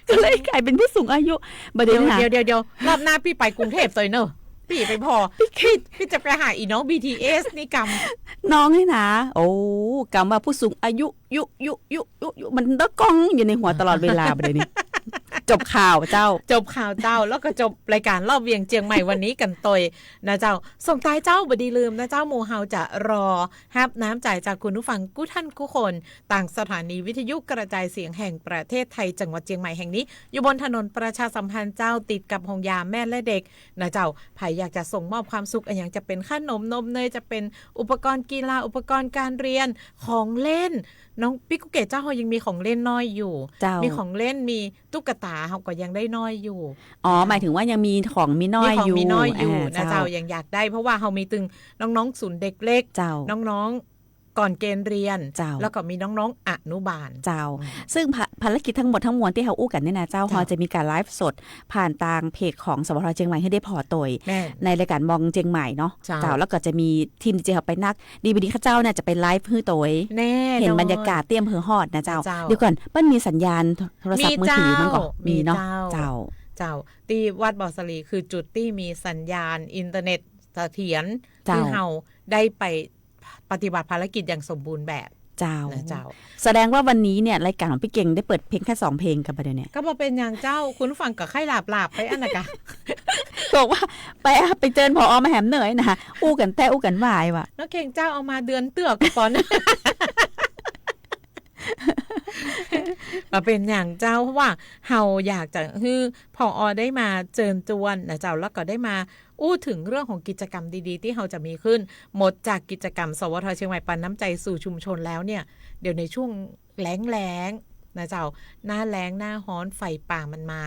ก็เลยกลายเป็นผู้สูงอายุ บ่ได้ เดี๋ยว นะ เดี๋ยว เดี๋ยว เดี๋ยว รอบหน้าปี้ไปกรุงเทพฯตวยเน่อ ปี้ไปผ่อ ปี้ ปี้จะไปหาอีน้อง บีทีเอส นี่กำ น้องนี่นะ โอ้ กำว่าผู้สูงอายุ ยุ ยุ ยุ ยุ ยุ มันตะก้องอยู่ในหัวตลอดเวลา บ่ได้นี่ จบข่าวเจ้า จบข่าวเจ้า แล้วก็จบรายการรอบเวียงเจียงใหม่วันนี้กั๋นตวยนะเจ้า ส่งท้ายเจ้า บ่ดีลืมนะเจ้า หมู่เฮาจะรอฮับน้ำใจ๋จากคุณผู้ฟังกู้ท่านกู้คน ตางสถานีวิทยุกระจายเสียงแห่งประเทศไทย จังหวัดเจียงใหม่แห่งนี้ อยู่บนถนนประชาสัมพันธ์เจ้า ติดกับโฮงยาแม่และเด็กนะเจ้า ใผอยากจะส่งมอบความสุขอะหยัง จะเป๋นขนมนมเนย จะเป๋นอุปกรณ์กีฬา อุปกรณ์การเรียน ของเล่น น้องปิ๊กกุ๊กเกดเจ้า เฮายังมีของเล่นน้อยอยู่ เจ้า มีของเล่น มีตุ๊กตา เฮาก็ยังได้น้อยอยู่ อ๋อ เจ้า หมายถึงว่ายังมีของมีน้อยอยู่ มีของมีน้อยอยู่ อ่า นะเจ้า เจ้า ยังอยากได้ เพราะว่าเฮามีตึงน้องๆศูนย์เด็กเล็ก เจ้า น้องๆก่อนเกณฑ์เรียน เจ้า แล้วก็มีน้องๆอนุบาล เจ้า อืม ซึ่งภา- ภารกิจทั้งหมดทั้งมวลตี้เฮาอู้กั๋นเนี่ยนะเจ้า เจ้า เฮาจะมีก๋านไลฟ์สดผ่านตางเพจของ สวท เจียงใหม่หื้อได้ผ่อตวย แม่น ในรายการมองเจียงใหม่เนาะ เจ้า เจ้า แล้วก็จะมีทีมดีเจเฮาไปนัก ดี วันนี้ข้าเจ้าเนี่ยจะไปไลฟ์หื้อตวย แน่นอน เห็นบรรยากาศตี้อำเภอฮอดนะเจ้า เจ้า เดี๋ยวก่อน เปิ้นมีสัญญาณโทรศัพท์มือถือมันก่อ มีเจ้า มีเนาะ มีเจ้า เจ้า เจ้า ตี้วัดบ่อสลีคือจุดตี้มีสัญญาณอินเทอร์เน็ตเสถียร เจ้า ตี้เฮาได้ไปปฏิบัติภารกิจอย่างสมบูรณ์แบบ เจ้า นะเจ้า แสดงว่าวันนี้เนี่ย รายการของปี้เก่งได้เปิดเพลงแค่สองเพลงกั๋นบ่าเดี๋ยวนี้ ก็บ่เป๋นหยังเจ้า คุณผู้ฟังก็ใค่หลับๆไปอั้นนะกะ บอกว่าไปอะ ไปเจิญ ผอ มาแหมเหน่อยนะ อู้กั๋นแต๊อู้กั๋นวายว่ะ น้องเก่งเจ้า เอามาเดือนเตื้อก็ปอน บ่เป๋นหยังเจ้า เพราะว่าเฮาอยากจะหื้อ ผอ ได้มาเจิญจวนนะเจ้า แล้วก็ได้มาอู้เถิงเรื่องของกิจกรรมดีๆตี้เฮาจะมีขึ้น หมดจากกิจกรรม สวท เจียงใหม่ปันน้ำใจ๋สู่ชุมชนแล้วเนี่ย เดี๋ยวในช่วงแล้งๆนะเจ้า หน้าแล้งหน้าฮ้อนไฟป่ามันมา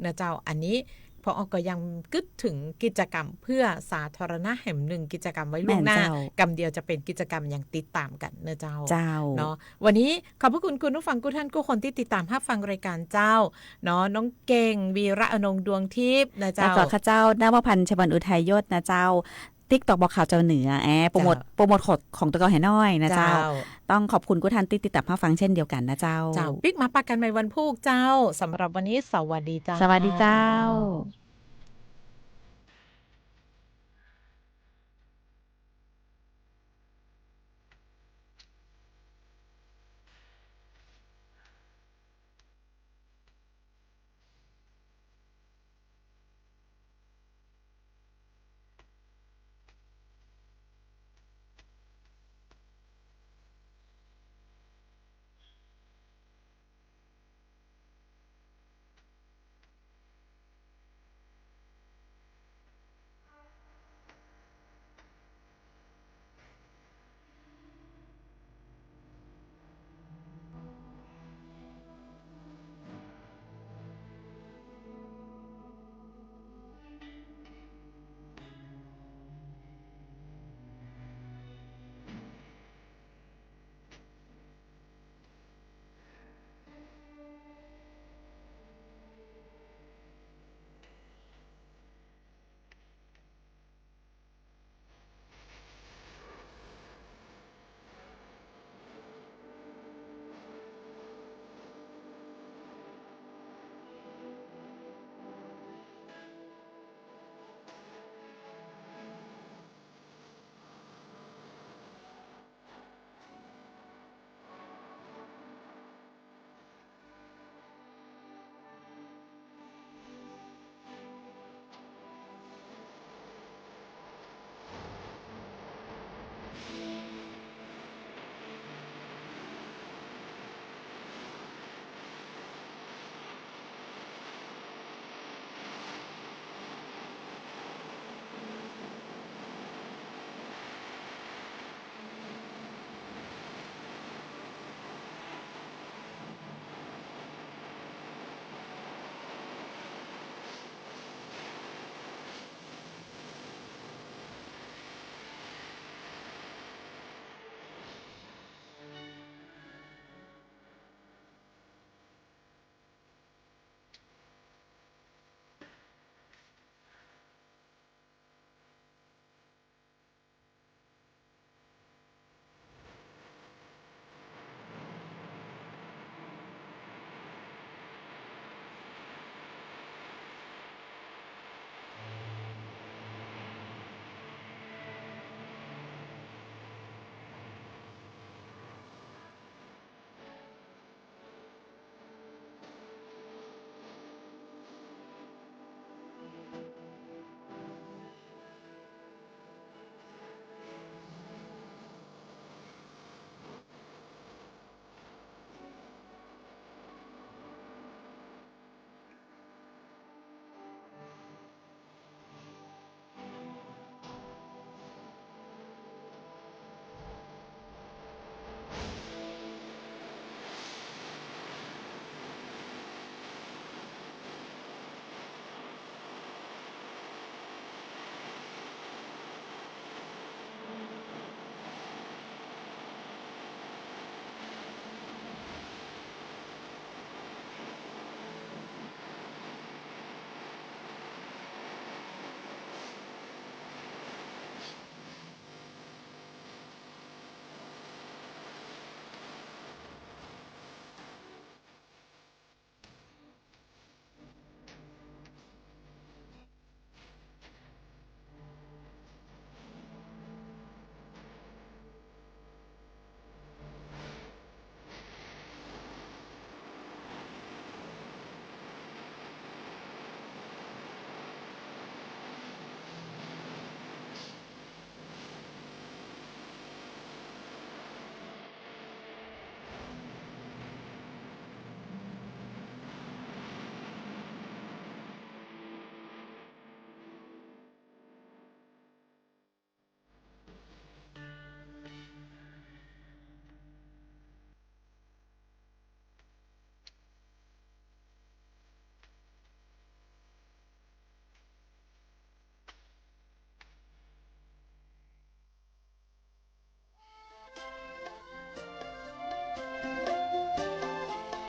นะเจ้า อันนี้ ผอ ก็ยังกึ๊ดเถิงกิจกรรมเพื่อสาธารณะแหมนึ่งกิจกรรมไว้ล่วงหน้า แม่นเจ้า กำเดียวจะเป๋นกิจกรรมอย่างติดต๋ามกั๋นนะเจ้า เจ้า เนาะ วันนี้ขอบพระคุณคุณผู้ฟังกู้ท่านกู้คนตี้ติดต๋ามฮับฟังรายการเจ้า เนาะ น้องเก่ง วีระอนงค์ดวงทิพย์นะเจ้า แล้วก็ข้าเจ้า นวพันธ์ ชวันอุทัยยศนะเจ้า ติ๊กต็อกบอกข่าวเจ้าเหนือ แอ โปรโมท เจ้า โปรโมทของ ของตั๋วเก่าแหน้อยนะเจ้า เจ้า ต้องขอบคุณกู้ท่านตี้ติดต๋ามฮับฟังเช่นเดียวกั๋นนะเจ้า เจ้า ปิ๊กมาปะกั๋นใหม่วันพูกเจ้า สำหรับวันนี้สวัสดีเจ้า สวัสดีเจ้า